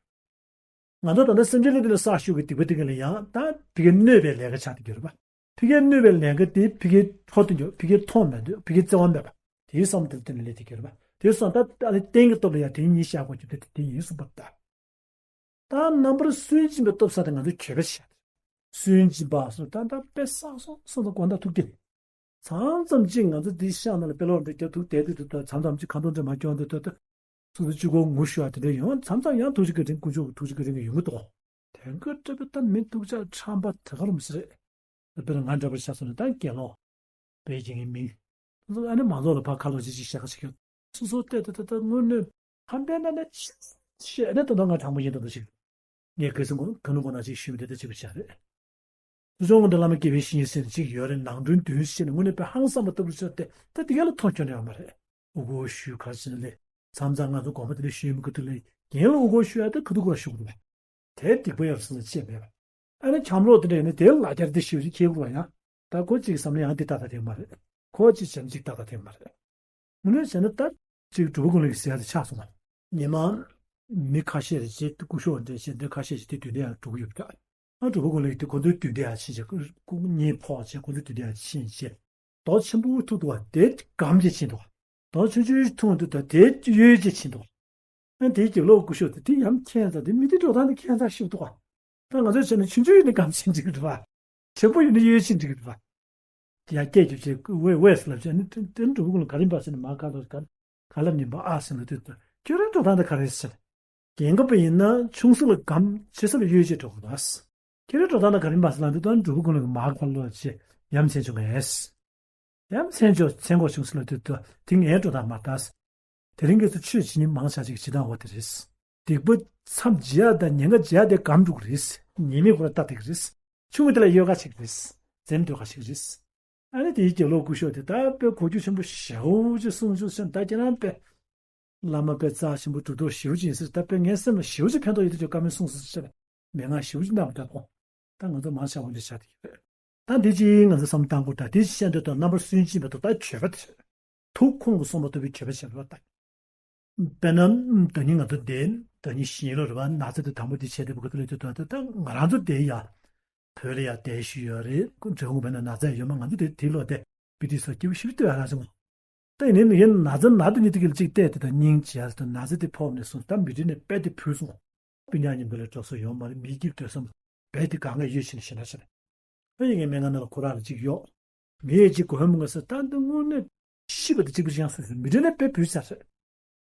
ང་ཚོ་ད་ལྟ་སེམས་ཅན་ལ་དེ་ལ་བསགས་ཞུགས་ཀྱི་སྡིག་པ་དེ་ག་ལ་ཡང་ད་ཕི་གའི་གནོད་པའི་ལས་ཀ་ཆགས་དུ་ཡོད་རེད་པ། ཕི་གའི་གནོད་པའི་ལས་ཀ་དེ་ཕི་གའི་འཕྲོ་དུ་འཇོག་ཕི་གའི་མཐོང་མེད་དུ་ཕི་གའི་བརྩེ་བ་མེད་པ་དེའི་བསམ་དེ་ལ་དེ་ལས་དེ་ག་རེད་པ་དེ་སོང་ད་ད་ལྟ་རྟེན་གྱི་སྟོབས་ལ་ཡང་དེ་ཉིད་བཤད་དགོས་ཀྱི་དེ་དེ་ཡིན་གསུངས་པ་ད། ད་རྣམ་པར་སུན་འབྱིན་པའི་སྟོབས་ཟེར་དེ་ང་ཚོས་གྱོད་པ་བྱས། སུན་འབྱིན་པ་སོགས་ད་ལྟ་དཔེ་བསགས་སོང་སོང་ཙང་དགོང་དག་ཐུག་གི། མཚམས་མཚམས་གཅིག་ང་ཚོ་འདི་ཤག་ནང་ལ་དཔེ་ཀློག་འདྲ་རྒྱབ་ཐུག་བསྡད་དུས་དུ་ད་མཚམས་མཚམས་གཅིག་ཁ་འདོན་འདྲ་མ་སྐྱོན་དུས་དུ་ད་སོ་སོ་གཅིག་པོ་ངུ་ཤོར་བ་དེ་འདྲ་ཡོང་མཚམས་མཚམས་ཡང་ཐུགས་རྗེ་བཀའ་དྲིན་དཀོན་མཆོག་གི་ཐུགས་རྗེ་བཀའ་དྲིན་གྱིས་ཡོང་གི་འདུག་དེང་སྐབས་སྤྲད་པའི་ད་མི་སྡུག་ཅག་ཁྲམ་པ་དེ་ག་རུ་མི་སྲིད། དཔེར་ན་ང་འདྲ་པོ་ཆ་བཞག་ན་ད་དགེ་སློང་བོད་ཀྱི་མིང་། ཨ་ནི་མང་ཚོགས་ལ་ཕར་ཁ་ལོ་ཅིག་ཅིག་བཤད་ཁ་ཅིག་ཡོད། སོ་སོ་ལྟས་ད་ད་ད་དངོས་གནས་ཧམ་པའི་ནང་ནས་བཤད་ནས་ད་ད་ང་དྲང་པོ་ཡིན་ད་ད་ཞིག་ངས་ག་ཚོད་གོ་ག་ནུ་གོ་ན་ཅིག་ཞུས་མི་དེ་ད་ཅིག་བྱ་རེད། སོ་སོ་ངོ་འདི་བླ་མ་དགེ་བའི་བཤེས་གཉེན་ཟེར་ཅིག་ཡོད་རེད་ནང་དོན་དོན་ཤེས་ནས་དངོས་གནས་དཔེ་ཧང་སངས་པ་ལྟ་བུ་ཆགས་ཏེ་ད་དེ་ག་ལ་མཐོང་སྐྱོན་ཡོད་མ་རེད། ཨུ་གོ་ཞུས་གར་ཕྱིན་ལས་མཚམས་མཚམས་ང་ཚོ་དགོན་པ་དེ་ལ་ཞུས་མི་ག་དུས་ལས་རྒན་ལ་ཨུ་གོ་ཞུ་ཡ་ད་ག་དུས་གོ་ལ་ཞུ་དགོས་རེད། དེ་སྡིག་པ་ཡོད་སོང་ན་ཅེས་མེད་པ། ཨ་ནི་ཁྱམས་ལོག་དེ་འདྲ་ཡིན་ན་དེ་ལ་རྒྱར་དེ་ཞིབ་ཅིག་ཁྱེད་དགོས་པ་ཡང་། ད་ཁོ་གཅིག་བསམ་ན་ཡང་དེ་ཏག་ཏག་དེ་མ་རེད། ཁོ་གཅིག་བྱམས་གཅིག་ཏག་ཏག་དེ་མ་རེད། དངོས་གནས་བྱས་ན་ད་གཅིག་གྲུབ་པ་ཀུན་ལེགས་ཟེར་ཡ་དེ་ཆགས་སོང་བ། ཉི་མ་མི་ཁ་ཤས་རེ་བྱས་སྐུ་ཞོགས་འདྲ་བྱས་འདི་ཁ་ཤས་ཤིག་དེ་དུས་འདི་ཡང་འགྲོ་གི་ཡོད་ཀྱ། ཨ་གྲུབ་པ་ཀུན་ལེགས་དེ་ཁོ་ཚོའི་དུས་འདི་ཡང་ཕྱིན་བྱས་སྐུ་སྐུ་ཉིད་ཕོག་བྱས་ཁོ་ཚོའི་དུས་འདི་ཡང་ཕྱིན་བྱས། རྡོ་ཆེན་པོ་ཐུག་འདུག་བ་དེ་སྒམ་གྱིས་ཕྱིན་འདུག་རྡོ་ཆུང་ཆུང་ཐུག་འདུག་ད་དེ་གཡོལ་གྱིས་ཕྱིན་འདུག་ཨ་དེའི་རྒྱབ་ལོགས་སྐུ་ཞབས་དེ་དེ་ཡང་ཁྱད་མཚར་དེ་མི་དེ་འགྲོ་སྟངས་དེ་ཁྱད་མཚར་ཞིག་འདུག་བ། ད་ང་ཚོས་བྱས་ན་ཆུང་ཆུང་ཡིན་ན་སྒམ་ཕྱིན་འགྲིག་གི་རེད་བ། ཆེན་པོ་ཡིན་ན་གཡོལ་ཕྱིན་འགྲིག་གི་རེད་བ། དེ་ཡང་སྐད་རྒྱབ་བྱས་ཝེ་ཝེ་ཟེར་ལབ་བྱས་ནི་དེ་དེ་འགྲོ་གི་ལ་ག་རེ་འབའ་ཟེར་ནས་མ་ག་ལ་ག་ག་ལ་མིན་པ་ཨ་ཟེར་ལ་དེ་ཁྱོད་རང་འགྲོ་སྟངས་དེ་ག་རེ་ཟེར། རྒན་གོག་པ་ཡིན་ན་ཆུང་ས་ལ་སྒམ་ཆེ་ས་ལ་གཡོལ་བྱས་འགྲོ་དགོས་རེད། ཁྱེད་རང་འགྲོ་སྟངས་དེ་ག་རེ་འབའ་ཟེར་ལབ་དུས་ད་འགྲོ་གི་ལ་མ་ག་ལ་བྱས་ཡ་མཚན་བྱུང་ངས། ཡ་མཚན་བྱུང་མཚན་གོ་བྱུང་ཟེར་ལ་དེ་དེ་ངའི་འགྲོ་སྟངས་མ་ལྟ། དེ་རིང་གི་ཚོ་ཆོས་བྱེད་མཁན་མང་ཆ་ཅིག་བྱེད་སྟངས་འོ་དེ་རེད། སྡིག་པ་མཚམས་བརྗེད་ཡ་དང་ཉེན་ཁ་བརྗེད་ཡ་དེ་སྒམ་འགྲོ་གི་རེད། ཉེས་མེད་ཁོ་ར་ལྟ་བསྡད་ཀྱི་རེད། ཆུང་ངུ་དེ་ལ་གཡོལ་ཁ་བྱེད་ཀྱི་རེད། འཛེམ་སྡོད་ཁ་བྱེད་ཀྱི་རེད། ཨ་ནི་དེའི་རྒྱབ་ལོགས་སྐུ་ཞབས་དེ་ད་དཔེ་གོ་རྒྱུ་ཆེན་པོ་ཞེ་པོ་ཅིག་གསུངས་བྱུང་ཟེར་ད་ཁྱེད་རང་དཔེ། བླ་མ་དཔེ་རྩ་ཆེན་པོ་གྲུབ་ཐོབ་ཞེ་པོ་ཅིག་ཡིན་ཟེར་ད་དཔེ་ངའི་སེམས་ལ་ཞེ་པོ་ཅིག་ཕན་ཐོགས་ཡོད་དུ་ཅོག་བཀའ་མོལ་གསུངས་ཟེར་ཟེར། མན་ངག་ཞེ་པོ་ཅིག་གནང་བ་ད་དགོངས། ད་ང་ཚོ་མང་ཆེ་བ་འདི་བྱ་དེ་ཡོད་རེད། ད་འདི་ཅིག་ང་ཚོ་བསམ་བཏང་དགོས་ད་དེ་བཤད་འདོད་དང་རྣམ་པར་སུན་འབྱིན་པའི་ཐོག་ད་གྱོད་པ་དེ་རེད། ཐུགས་ཁོང་གི་སོང་པ་ལྟ་བུའི་གྱོད་པ་བྱེད་པ་ད། དཔེར་ན་ད་ནི་ང་ཚོ་འདི་ད་ནི་ཤིང་ལོ་རེད་བ་ན་ཚ་དེ་དང་པོ་དེ་བྱས་ཏེ་བུ་ག་ཏུ་ལས་དུ་ད་ད་ང་རང་ཚོ་དེ་ཡ། བོད་ལ་ཡ་དེ་ཞུ་ཡོད་རེད་འབྲས་སྤུངས་བོད་ན་ན་ཚ་ཡོད་མ་ང་ཚོ་དེ་དེ་ལོ་དེ་བི་དེ་སོ་སྐྱིད་པོ་ཞིག་ལྟོས་ཧ་ར་སོང་། ད་ཡིན་ནའི་མི་ཡིན་ན་ཚ་ན་དུ་ཉིད་དུ་གིལ་གཅིག་བལྟས་དེ་དང་སྙིང་རྗེ་ཡ་ཟེར་དུ་ན་ཚ་དེ་ཕོག་ནས་སོང་ད་མི་དྲིན་ནས་དཔེ་དེ་བུད་སོང་། སྤུན་ཉག་མཉམ་དུ་ལས་གྲོགས་སུ་ཡོང་མ་རེད་མི་སྐྱིད་སྡོད་སོང་། དཔེ་དེ་གང་ག་ཡོད་ཕྱིན་ཞེ་ན་ཞེ་ན། ཨ་ཡིན་ངའི་སྨན་ཁང་ནང་ལ་ཁོ་རང་ལ་གཅིག་ཡོད། མི་ཡས་གཅིག་གོ་ཧོན་མོ་ང་ཟེར་ད་འདི་དངོས་གནས་ཤི་བ་དེ་གཅིག་པུ་ཅི་ཡང་སོང་ཟེར་མི་དྲིན་ནས་དཔེ་བུད་ཚར་རེད།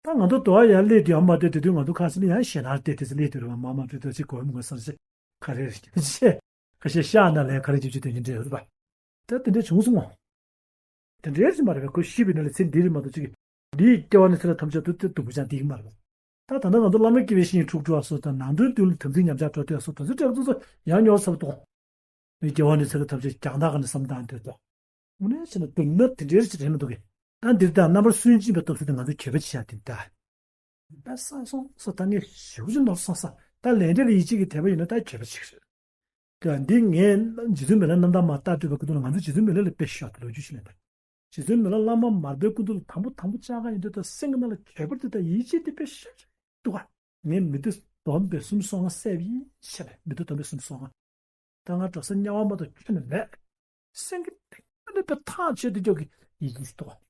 ད་ང་ཚོ་དོ་བ་ཡར་སླེབས་དུས་ཡང་མ་བལྟས་དེ་དུས་ང་ཚོ་ཁ་སང་ནས་ཡང་ཞེ་ན་བལྟས་དེ་ཚོ་སླེབས་དུས་རེད་བ་མ་མ་བྲོས་དོ་གཅིག་གོ་ཧོན་མོ་ང་ཟེར་ཞེ་ག་རེ་རེད་ཞེ་ཁ་ཤས་ཤག་ན་ལས་ག་རེ་རྒྱབ་ཅིག་དོན་གྱི་འདྲ་ཡོད་རེད་པ། ད་དེ་འདྲ་བྱུང་སོང་ངོ་། དེ་འདྲའི་ཅི་མ་རེད་པས་ཁོ་ཤི་བའི་ནང་ལ་ཚེ་འདི་རེད་མ་གཏོགས་ཅིག་འདིའི་སྐྱེ་བ་ནས་ཚེ་རབས་ཐམས་ཅད་དུ་དེ་སྡུག་པོ་ཅང་འདི་གི་མ་རེད། ད་ད་ལྟ་ང་ཚོ་བླ་མ་དགེ་བའི་བཤེས་གཉེན་ཕྲུག་གྲོགས་སོགས་དང་ནང་དོན་དོན་ལ་དམ་ཚིག་ཉམས་ཆག་འགྲོ་དུས་སོགས་དོན་ཚོ་སྤྲད་ཚོ་ཚོ་ཡང་ཉོར་ཚར་དོ། མི་སྐྱེ་བ་ནས་ཚེ་རབས་ཐམས་ཅད་རྒྱང་ཐག་ག་ནས་བསམ་བཏང་འདོད་དོ། དངོས་གནས་བྱས་ན་སྡུག་ན་དེ་འདྲའི་ཅི་རེད་མི་འདུག་གི་ད་འདིར་ད་རྣམ་པར་སུན་འབྱིན་པའི་སྟོབས་ཟེར་ཏེ་ང་ཚོ་གྱོད་པ་བྱེད་ཡ་དེ་ད། ད་ས་སོང་ས་ད་ངས་ཞུ་ཅི་ནོར་སོང་ས་ད་ལས་འབྲས་ལ་ཡིད་ཆེས་ཀྱི་དད་པ་ཡོད་ན་ད་གྱོད་པ་ཞིག་རེད། ཀྱང་འདི་ངས་རྗེ་བཙུན་མི་ལ་རྣམ་ཐར་མ་ལྟ་སྤྲོད་པའི་སྐུ་མདུན་ལ་ང་ཚོ་རྗེ་བཙུན་མི་ལ་ལ་དཔེ་ཤོག་ཏུ་ལོ་རྒྱུས་ཤིག་ལེན་པ། རྗེ་བཙུན་མི་ལ་བླ་མ་མར་པའི་སྐུ་མདུན་ལ་དང་པོ་དང་པོ་བཅར་ག་ཡིན་དུས་ད་སེང་གེ་ནང་ལ་གྱོད་པར་དེ་ད་ཡིད་ཆེས་དེ་དཔེ་ཤོག་ཅིག་འདུག་ག་ངས་མི་དེ་སྡོམ་པའི་སུམ་སོང་ང་བསད་པ་ཡིན་ཤེས་པས་མི་དེ་སྡོམ་པའི་སུམ་སོང་ང་། ད་ང་འགྲོ་ས་དམྱལ་བ་མ་གཏོགས་ཁྱོན་ནས་མེད། སེང་གེ་དེ་ནི་དཔེ་ཐག་ཆོད་དེ་འཇོག་གི་ཡིད་ཆེས་ཤིག་འདུག་ག་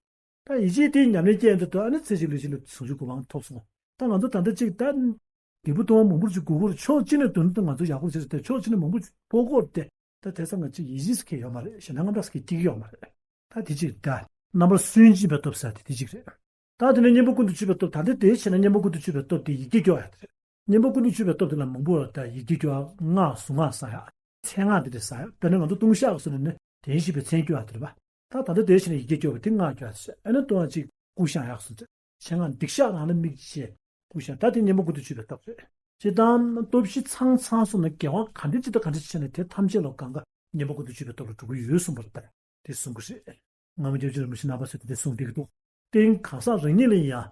ད་ཡིད་ཆེས་དེའི་ཉམས་ལེན་སྐྱེས་འདུག་ད་ཨ་ནི་ཚེ་གཅིག་ལུས་གཅིག་ལ་ཟུང་འཇུག་གོ་འཕང་ཐོབ་སོང་། ད་ང་ཚོ་ད་ལྟ་གཅིག་ད། སྡིག་པ་ལྟུང་བ་མང་པོ་ཅིག་དགོས་མཁོ་རེད་ཕྱོགས་གཅིག་ནས་དོན་དུ་ང་ཚོ་ཡག་པོ་བྱེད་ཟེར་ཏེ་ཕྱོགས་གཅིག་ནས་མང་པོ་ཅིག་ཕོག་གོ་རེད་དེ། ད་དེ་ཚང་ང་ཅིག་ཡིད་ཆེས་སུ་ཁེལ་ཡོད་མ་རེད་ཞེ་ན་ང་འདྲ་སུ་ཁེལ་སྐྱིད་ཡོད་མ་རེད། ད་དེ་གཅིག་རེད་ད། རྣམ་པར་སུན་འབྱིན་པའི་སྟོབས་ཟེར་དེ་དེ་གཅིག་རེད། ད་དེ་ནས་གཉེན་པོ་ཀུན་ཏུ་སྤྱོད་པའི་སྟོབས་ད་འདི་དེ་བྱས་ན་གཉེན་པོ་ཀུན་ཏུ་སྤྱོད་པའི་སྟོབས་དེ་ཡི་གེ་སྐྱོ་ཡ་དེ་རེད། གཉེན་པོ་ཀུན་ཏུ་སྤྱོད་པའི་སྟོབས་དེ་ལ་མང་པོ་ད་ཡི་གེ་སྐྱོ་ཡ་སྔགས་གཟུངས་སྔགས་བསག་ཡ། མཚན་སྔགས་འདི་འདྲ་བསག་ཡ་དཔེར་ན་ང་ཚོ་ལྟུང་བཤགས་སུ་ནས་ནི་དེ་བཞིན་གཤེགས་པའི་མཚན་སྐྱོ་ཡ་དེ་རེད་པ། ད་ད་ལྟ་དེ་བཞིན་ཡི་གེ་སྐྱོ་བ་དེ་སྔགས་སྐྱོ་ཡ་དེ་རེད་ཨ་ནི་ལྟུང་བ་གཅིག་ཀུ་ཤ་ཡག་སོང་ཚེ། མཚན་སྔགས་སྡིག་བཤགས་ནང་ལ་དམིགས་བྱས། ཀུ་ཤ་ད་དེ་གཉེན་པོ་ཀུན་ཏུ་སྤྱོད་པའི་སྟོབས་རེད། སྤྱིར་བཏང་སྟོབས་བཞི་ཚང་ཚང་སོང་ན་དགེ་བ་ག་འདྲ་ཅི་ལྟ་ག་འདྲ་ཅི་བྱས་ནས་དེ་ཐམས་ཅད་ལ་གང་ག་གཉེན་པོ་ཀུན་ཏུ་སྤྱོད་པའི་སྟོབས་ལ་འགྲོ་གི་ཡོད་གསུངས་པ་རེད་ད། དེ་གསུང་གི་རེད། སྔ་མོ་སྐྱབས་རྗེ་རིན་པོ་ཆེ་རྣམ་པ་ཚོས་དེ་འདྲ་གསུངས་བསྡད་ཀྱི་འདུག་རྟེན་གང་ཟག་རང་ཉིད་ལ་ཡང་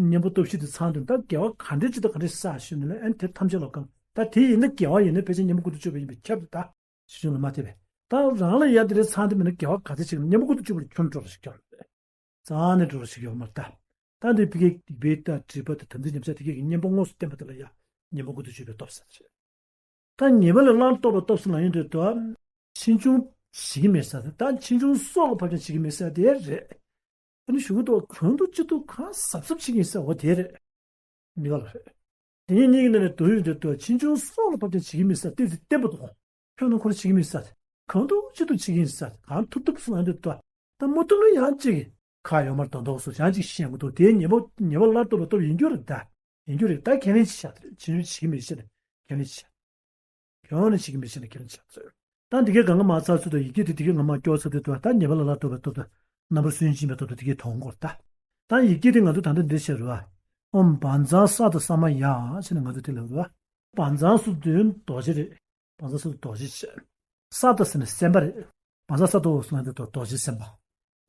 གཉེན་པོ་སྟོབས་བཞི་དེ་ཚང་དུས། ད་དགེ་བ་ག་འདྲ་ཅིག་དང་ག་འདྲ་བསགས་ཞུས་ན་ལ། ཨ་ནི་དེ་ཐམས་ཅད་ལ་གང་། ད་དེ་ཡིན་ན་དགེ་བ་ཡིན་ན་ཕལ་ཆེར་གཉེན་པོ་ཀུན་ཏུ་སྤྱོད་པ་ཡིན་པས་ཁྱབ་སྟེ། ད་ཞེས་བྱུང་ལ་མ་ཐེབས་པས། ད་རང་ལ་ཡང་དེ་འདྲ་ཚང་དུ་མེད་ན་དགེ་བ་ག་ཚད་ཅིག་གཉེན་པོ་ཀུན་ཏུ་སྤྱོད་པ་ལ་ཁྱོན་འགྲོ་ར་ཞིག་ཀྱང་རྩ་ནས་འགྲོ་ར་ཞིག་ཡོད་མ་རེད་ད། ད་འདི་ཕ་གིའི་སྡིག་པའི་རྟགས་སྒྲིབ་པ་དང་དམ་ཚིག་ཉམས་ཆག་དེ་གས་ཀྱི་གཉེན་པོ་དངོས་སུ་བསྟན་པ་དེ་ལ་ཡང་གཉེན་པོ་ཀུན་ཏུ་སྤྱོད་པའི་སྟོབས་ཟེར་བ་རེད། ད་ཉེས་པ་ལས་སླར་ལྡོག་པའི་སྟོབས་ཟེར་ལབ་ཡོང་དུས་ད། ཕྱིས་འབྱུང་བྱེད་ཀྱི་མེད་ཟེར་ཏེ། ད་ཕྱིས་འབྱུང་སྲོག་ལ་བབ་ཀྱང་བྱེད་ཀྱི་མེད་ཟེར་དེ་རེད། ཨ་ནི་གཞུག་གུ་དུ་གང་དུ་ཅི་ཐུབ་གང་གཟབ་གཟབ་བྱེད་ཀྱི་ཡིན་ཟེར་བ་དེ་རེད། གཉིས་ཀ་ལ་རེད། དེ་གཉིས་གཉིས་ཀྱི་ནང་ནས་དུ་ཡོད་དུ་དུ་ཕྱིས་འབྱུང་སྲོག་ལ་བབ་ཀྱང་བྱེད་ཀྱི་མེད་ཟེར་དེ་དེ་བསྟན་པ་དང་། ཁྱོད་རྣམས་ཁོ་རང་བྱེད་ཀྱི་མེད་ཟེར། གང་ཐུབ་ཅི་ཐུབ་བྱེད་ཀྱི་ཡིན་ཟེར། གང་ཐུབ་ཐུབ་སུ་ལ་འདོད་དོ། ད་མ་ཐུབ་ན་ཡང་ཅིག་ཁག་ཡོད་མར་དོན་དོགས་སུ་ཡང་ཅིག་ཤེས་དགོས་འདུག་དེའི་ཉེས་པ་ཉེས་པ་སླར་ལྡོག་པའི་སྟོབས་ཡིན་རྒྱུ་རེད་ད། ཡིན་རྒྱུ་རེད། ད་ཁས་ལེན་བྱེད་བྱ་དེ་རེད། ཕྱིས་འབྱུང་བྱེད་ཀྱི་མེད་ཟེར་ནས་ཁས་ལེན་བྱེད་བྱ། གང་ནས་བྱེད་ཀྱི་མེད་ཟེར་ནས་ཁས་ལེན་བྱ་ཚོད། ད་འདི་གའི་གང་ག་མ་ཚར་ཚོད་དུ་ཡི་གེ་དེ་དེ་གའི་ངོ་མ་སྐྱོར་ཚར་དུས་དུ་ད་ཉེས་པ་ལ་ལ་ལྟོས་པའི་སྟོབས་དུ་རྣམ་པར་སུན་འབྱིན་པའི་སྟོབས་དུ་དེ་གའི་དོན་གོ་ད། ད་ཡི་གེ་དེ་ང་ཚོ་ད་ལྟ་འདི་བྱེད་རུ་བ། ཨོཾ་བཛྲ་སཏྭ་ས་མ་ཡ་ཟེར་ནས་ང་ཚོ་དེ་ལ་རུ་བ། བཛྲ་སུ་དོན་རྡོ་རྗེ་རེད། བཛྲ་སུ་རྡོ་རྗེ་བྱེད། སཏྭ་ཟེར་ནས་སེམས་དཔའ་རེད། བཛྲ་སཏྭ་ཟེར་ན་དེ་རྡོ་རྗེ་སེམས་དཔའ།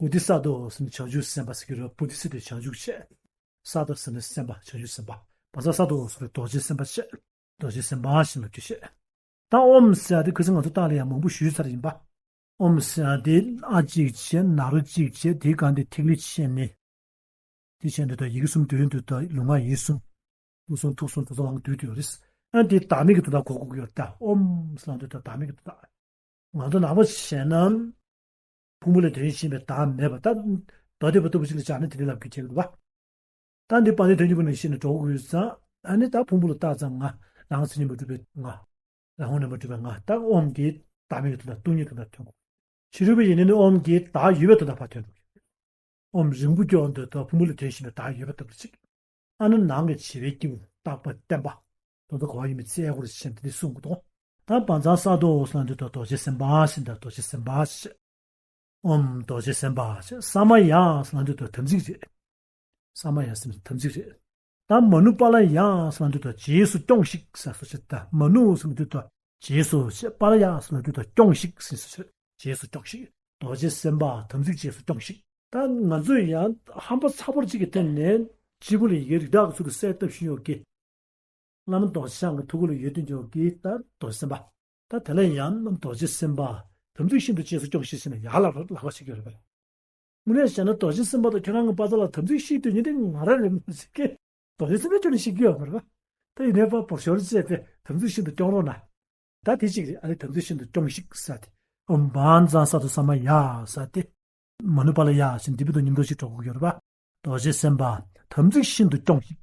བོ་དྷི་སཏྭ་ཟེར་ནས་བྱང་ཆུབ་སེམས་དཔའ་ཟེར་གྱི་རེད། བོ་དྷི་སཏྭ་བྱང་ཆུབ་བྱེད། སཏྭ་ཟེར་ནས་སེམས་དཔའ་བྱང་ཆུབ་སེམས་དཔའ། བཛྲ་སཏྭ་ཟེར་ནས་རྡོ་རྗེ་སེམས་དཔའ་བྱེད། རྡོ་རྗེ་སེམས་དཔའ་ཞེས་ལབ་རྒྱུ་བྱེད། ད་ཨོཾ་ཟེར་ཡ་དེ་ཁ་སང་ང་ཚོ་བཏགས་ལ་ཡང་མང་པོ་ཞུས་ཚར་ཡིན་པ། ཨོཾ་ཟེར་ཡ་དེ་ཨ་གཅིག་བྱས། ན་རོ་གཅིག་བྱས། དེའི་སྒང་དེ་ཐིག་ལེ་ཕྱེ་ནས། དེ་བྱས་འདི་དག་ཡི་གེ་གསུམ་འདོན་དུས་དག་ལུས་ངག་ཡིད་གསུམ། སྐུ་གསུང་ཐུགས་གསུམ་གྲུབ་ཐོབ་དབང་བསྡུས་དུ་ཡོད་རེད། ཨ་འདི་བདག་མེད་ཀྱི་དོན་དག་གོ་དགོས་ཀྱི་ཡོད་ད། ཨོཾ་ཟེར་ལབ་དུས་དག་བདག་མེད་ཀྱི་དོན་དག་ང་ཚོ་ནང་པ་བྱས་ན། ཕུང་པོ་ལས་དོན་ཡིན་པའི་བདག་མེད་པ་ད། མདོ་སྡེ་པ་ལྟ་བུ་ཞིག་ལ་སྦྱར་ན་དེ་འདྲ་ལབ་དགོས་ཀྱི་རེད་པ། ད་འདི་དཔལ་ལྡན་དོན་གྱི་དཔལ་ནས་བཤད་ནས་འགྲོ་དགོས་ཀྱི་ཡོད་ཙང་། ཨ་ནི་ད་ཕུང་པོ་ལ་བཏགས་ཙང་ང་། རང་མཚན་ཉིད་མ་གྲུབ་པའི་ང་། རང་ངོ་ནས་མ་གྲུབ་པའི་ང་། ད་ཨོཾ་གྱིས་བདག་མེད་ཀྱི་དོན་དག་སྟོང་ཉིད་དོན་དག་ཐོན་དགོས། ཕྱི་རོལ་པ་ཡིན་ན་ནི་ཨོཾ་གྱིས་བདག་ཡོད་པའི་དོན་དག་ཕར་ཐོན་འགྲོ་གི་རེད། ཨོཾ་རིང་པོ་སྐྱོར་འདོད་དོ་ཕུང་པོ་ལ་དོན་བཞིན་པའི་བདག་ཡོད་པ་ལྟ་བུ་ཅིག་ཨ་ནི་ནང་གི་བྱེད་པའི་སྐྱེས་བུ་རྟག་པ་བརྟན་པ། དོན་དུ་གོ་བ་ཡིན་པའི་ཚེ་ཨེ་གོ་རུ་ཕྱིན་ཏེ་གསུང་གི་འདུག་ད་བཛྲ་སཏྭ་ཟེར་ན་འདི་དོ་རྡོ་རྗེ་སེམས་དཔའ་ཟེར་ད་རྡོ་རྗེ་སེམས་དཔའ་ཞེས། ཨོཾ་རྡོ་རྗེ་སེམས་དཔའ་ཞེས། ས་མ་ཡ་ཟེར་ན་འདི་དོ་དམ་ཚིག་རེད། ས་མ་ཡ་ཟེར་ན་དམ་ཚིག་རེད། ད་མ་ནུ་པཱ་ལ་ཡ་ཟེར་ན་འདི་དོ་རྗེས་སུ་སྐྱོངས་ཤིག་ཟེར་སོ་ཞེས། ད་མ་ནུ་ཟེར་ན་འདི་དོ་རྗེས་སུ་ཞེས། པཱ་ལ་ཡ་ཟེར་ན་འདི་དོ་སྐྱོངས་ཤིག་ཟེར་སོ་ཞེས། རྗེས་སུ་སྐྱོངས་ཤིག་རྡོ་རྗེ་སེམས་དཔའ་དམ་ཚིག་རྗེས་སུ་སྐྱོངས་ཤིག་ད་ང་ཚོས་ཡང་ཧམ་པ་ཚ་པོ་གཅིག་གི་སྟེང་ནས་སྤྱི་བོ་ལ་ཡི་གེ་རིགས་བདག་གི་ཚུལ་དུ་གསལ་བཏབ་བཞིན་ཡོད་ཀི། བླ་མ་རྡོ་རྗེ་འཆང་གི་ཐུགས་ཀ་ལ་ཡོད་དུས་ཡོད་ཀི་ད་རྡོ་རྗེ་སེམས་དཔའ། ད་དེ་ལ་ཡང་རྡོ་རྗེ་སེམས་དཔའ་དམ་ཚིག་ཤིན་ཏུ་རྗེས་སུ་སྐྱོངས་ཤིག་ཟེར་ནས་ཡར་ལ་ལག་པ་བྱེད་ཀྱི་ཡོད་རེད་པས། དངོས་གནས་བྱས་ན་རྡོ་རྗེ་སེམས་དཔའ་དང་ཁྱོད་རང་གི་པ་ཙ་ལ་དམ་ཚིག་བཤིག་དུས་ཉིན་དེ་ང་རང་རེད་མ་ཟེར་ཀི། རྡོ་རྗེ་སེམས་དཔའ་ཁྱོད་ནས་བཤིག་གི་ཡོད་མ་རེད་པ། ད་ཡིན་ནའི་པ་བོར་ཤོར་བྱས་ཏེ་དམ་ཚིག་ཤིན་ཏུ་སྐྱོང་རོགས་གནང་། ད་དེ་གཅིག་རེད། ཨ་ནི་དམ་ཚིག་ཤིན་ཏུ་སྐྱོངས་ཤིག་ཟེར་ཏེ། ཨོཾ་བཛྲ་སཏྭ་ས་མ་ཡ་ཟེར་ཏེ། མ་ནུ་པཱ་ལ་ཡ་ཟེར་འདི་བི་དང་མཉམ་དུ་ཞིག་འགྲོ་དགོས་ཀྱི་ཡོད་རེད་པ། རྡོ་རྗེ་སེམས་དཔའ་དམ་ཚིག་ཤིན་ཏུ་སྐྱོངས་ཤིག་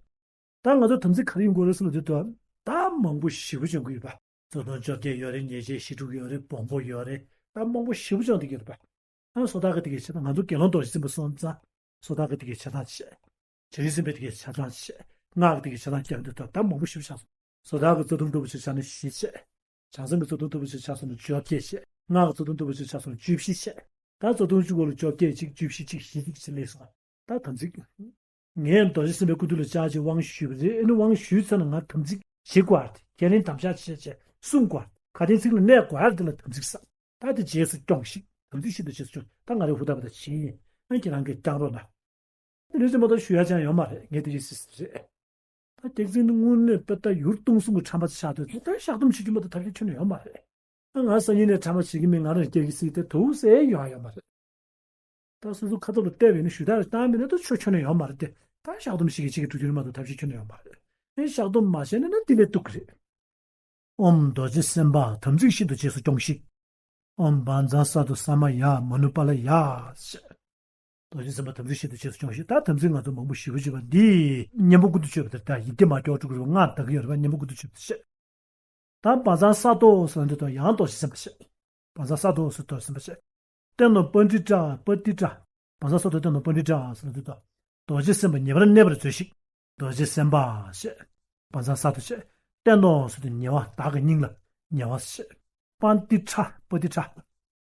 ད་ང་ཚོ་དམ་ཚིག་ག་རེ་ཡོང་དགོས་རེད་ཟེར་ལ་དེ་དུས་ད་མང་པོ་ཞེ་པོ་ཅིག་ཡོང་གི་ཡོད་པ། རྩ་ལྟུང་བཅོ་བརྒྱད་ཡོད་རེད། ཉེས་བྱས་བཞི་དྲུག་ཡོད་རེད། སྦོམ་པོ་ཡོད་རེད། ད་མང་པོ་ཞེ་པོ་ཅིག་ཡོང་བསྡད་ཀྱི་ཡོད་རེད་པ། ཨ་སོ་ཐར་གྱི་དེ་གའི་བྱེད་སྟངས། ང་ཚོ་དགེ་སློང་རྡོ་རྗེ་སེམས་དཔའ་སོང་ཙང་སོ་ཐར་གྱི་དེ་གའི་བྱེད་སྟངས་བྱེད། བྱང་ཆུབ་སེམས་དཔའི་དེ་གའི་བྱེད་སྟངས་བྱེད། སྔགས་ཀྱི་དེ་གའི་བྱེད་སྟངས་བརྒྱབ་འདུག་ད་ད་མང་པོ་ཞེ་པོ་ཆགས་སོང་། སོ་ཐར་གྱི་རྩ་ལྟུང་ལྟ་བུ་ཞིག་ཆགས་ན་བཞི་བྱེད། བྱང་སེམས་ཀྱི་རྩ་ལྟུང་ལྟ་བུ་ཞིག་ཆགས་སོང་ན་བཅོ་བརྒྱད་བྱེད། སྔགས་ཀྱི་རྩ་ལྟུང་ལྟ་བུ་ཞིག་ཆགས་སོང་ན་བཅུ་བཞི་བྱེད། ད་རྩ་ལྟུང་གཅིག་པོ་ལ་བཅོ་བརྒྱད་གཅིག་བཅུ་བཞི་གཅིག་བཞི་གཅིག་བྱེད་ལས་སོང་། ད་དམ་ཚིག་ངས་རྡོ་རྗེ་སེམས་དཔའི་སྐུ་མདུན་ལ་བཅར་ཅིག་དབང་ཞུས་པ་རེད། ཨ་ནི་དབང་ཞུས་ཚར་ན་ང་དམ་ཚིག་བྱེད་དགོས་པ་རེད། ཁས་ལེན་དམ་བཅའ་བྱེད་བྱེད་གསུང་དགོས་པ་རེད། ཁ་དན་ཚིག་ལ་གནས་དགོས་པ་རེད། དེ་ལ་དམ་ཚིག་ཟེར། ད་དེ་རྗེས་སུ་སྐྱོངས་ཤིག་དམ་ཚིག་ཤིན་ཏུ་རྗེས་སུ་སྐྱོངས། ད་ང་རའི་ཧུར་ཐག་པ་དང་བྱེད་ཡིན། ཨ་ཁྱེད་རང་གིས་བསྐྱང་རོགས་གནང་། དེ་འདྲ་ཅིག་མ་གཏོགས་ཞུ་ཡ་ཅང་ཡོད་མ་རེད། ངས་དེ་རིགས་སྲིད་ཟེར་རེད། ད་སྐྱག་རྫུན་ནི་དངོས་གནས་དཔེ་ལྟ་ཡུལ་སྟོང་གསུམ་གྱི་ཁྲམ་པ་ཆགས་སྡོད་དེ། ད་བཤགས་སྡོམ་བྱེད་རྒྱུ་མ་གཏོགས་ཐབས་ཤེས་ཁྱོན་ནས་ཡོད་མ་རེད། ད་ང་སང་ཉིན་ནས་ཁྲམ་པ་བྱེད་ཀྱི་མིན། ང་རང་སྐྱག་གི་སྲིད་དེ་དུག་སེ་ཡོང་ཡ་ཡོད་མ་རེད། ད་སོ་སོ་ཁ་ཐོག་ལ་བལྟས་པས་ནི་ཞུ་དག་རེ་བཏང་མིན་ན་ད་ཆོ་ཁྱོན་ནས་ཡོད་མ་རེད་དེ། ད་བཤགས་སྡོམ་ཞིག་གིས་ཅིག་གི་འགྲོ་རྒྱུ་རེད་མ་གཏོགས་ཐབས་ཤེས་ཁྱོན་ནས་ཡོད་མ་རེད། ཨེ་བཤགས་སྡོམ་མ་བྱས་ན་ན་དེ་ལས་སྡུག་གི་རེད། ཨོཾ་རྡོ་རྗེ་སེམས་དཔའ་དམ་ཚིག་ཤིན་ཏུ་རྗེས་སུ་སྐྱོངས་ཤིག་ཨོཾ་བཛྲ་སཏྭ་ས་མ་ཡ་མ་ནུ་པཱ་ལ་ཡ་ཞེས། རྡོ་རྗེ་སེམས་དཔའ་དམ་ཚིག་ཤིན་ཏུ་རྗེས་སུ་སྐྱོངས་ཤིག་ད་དམ་ཚིག་ང་ཚོ་མང་པོ་ཞེ་པོ་ཅིག་ཡོད་པ་འདི་གཉེན་པོ་ཀུན་ཏུ་སྤྱོད་པ་དེ། ད་ཡི་གེ་མ་སྐྱོར་དྲུག་རུ་ལྔ་དག་གི་ཡོད་རེད་པ། གཉེན་པོ་ཀུན་ཏུ་སྤྱོད་པ་དེ་བཤད། ད་བཛྲ་སཏྭ་ཟེར་ན་འདི་དང་ཡང་རྡོ་རྗེ་སེམས་དཔའ་བཤད། བཛྲ་སཏྭ་ཟེར་རྡོ་རྗེ་སེམས་དཔའ་བཤད། བསྟན་ནོ་པཎྜི་ཏ་པ་ཏི་ཏྲ། བཛྲ་སཏྭ་བསྟན་ནོ་པཎྜི་ཏ་ཟེར་ན་འདི་དང་། རྡོ་རྗེ་སེམས་དཔའ་ཉེ་བར་གནས་པར་མཛོད་ཅིག་རྡོ་རྗེ་སེམས་དཔའ་བཤད། བཛྲ་སཏྭ་བཤད། བསྟན་ནོ་ཟེར་དུས་ཉེ་བ་བདག་གི་སྙིང་ལ་ཉེ་བ་བཤད། པཎྜི་ཏ་པ་ཏི་ཏྲ།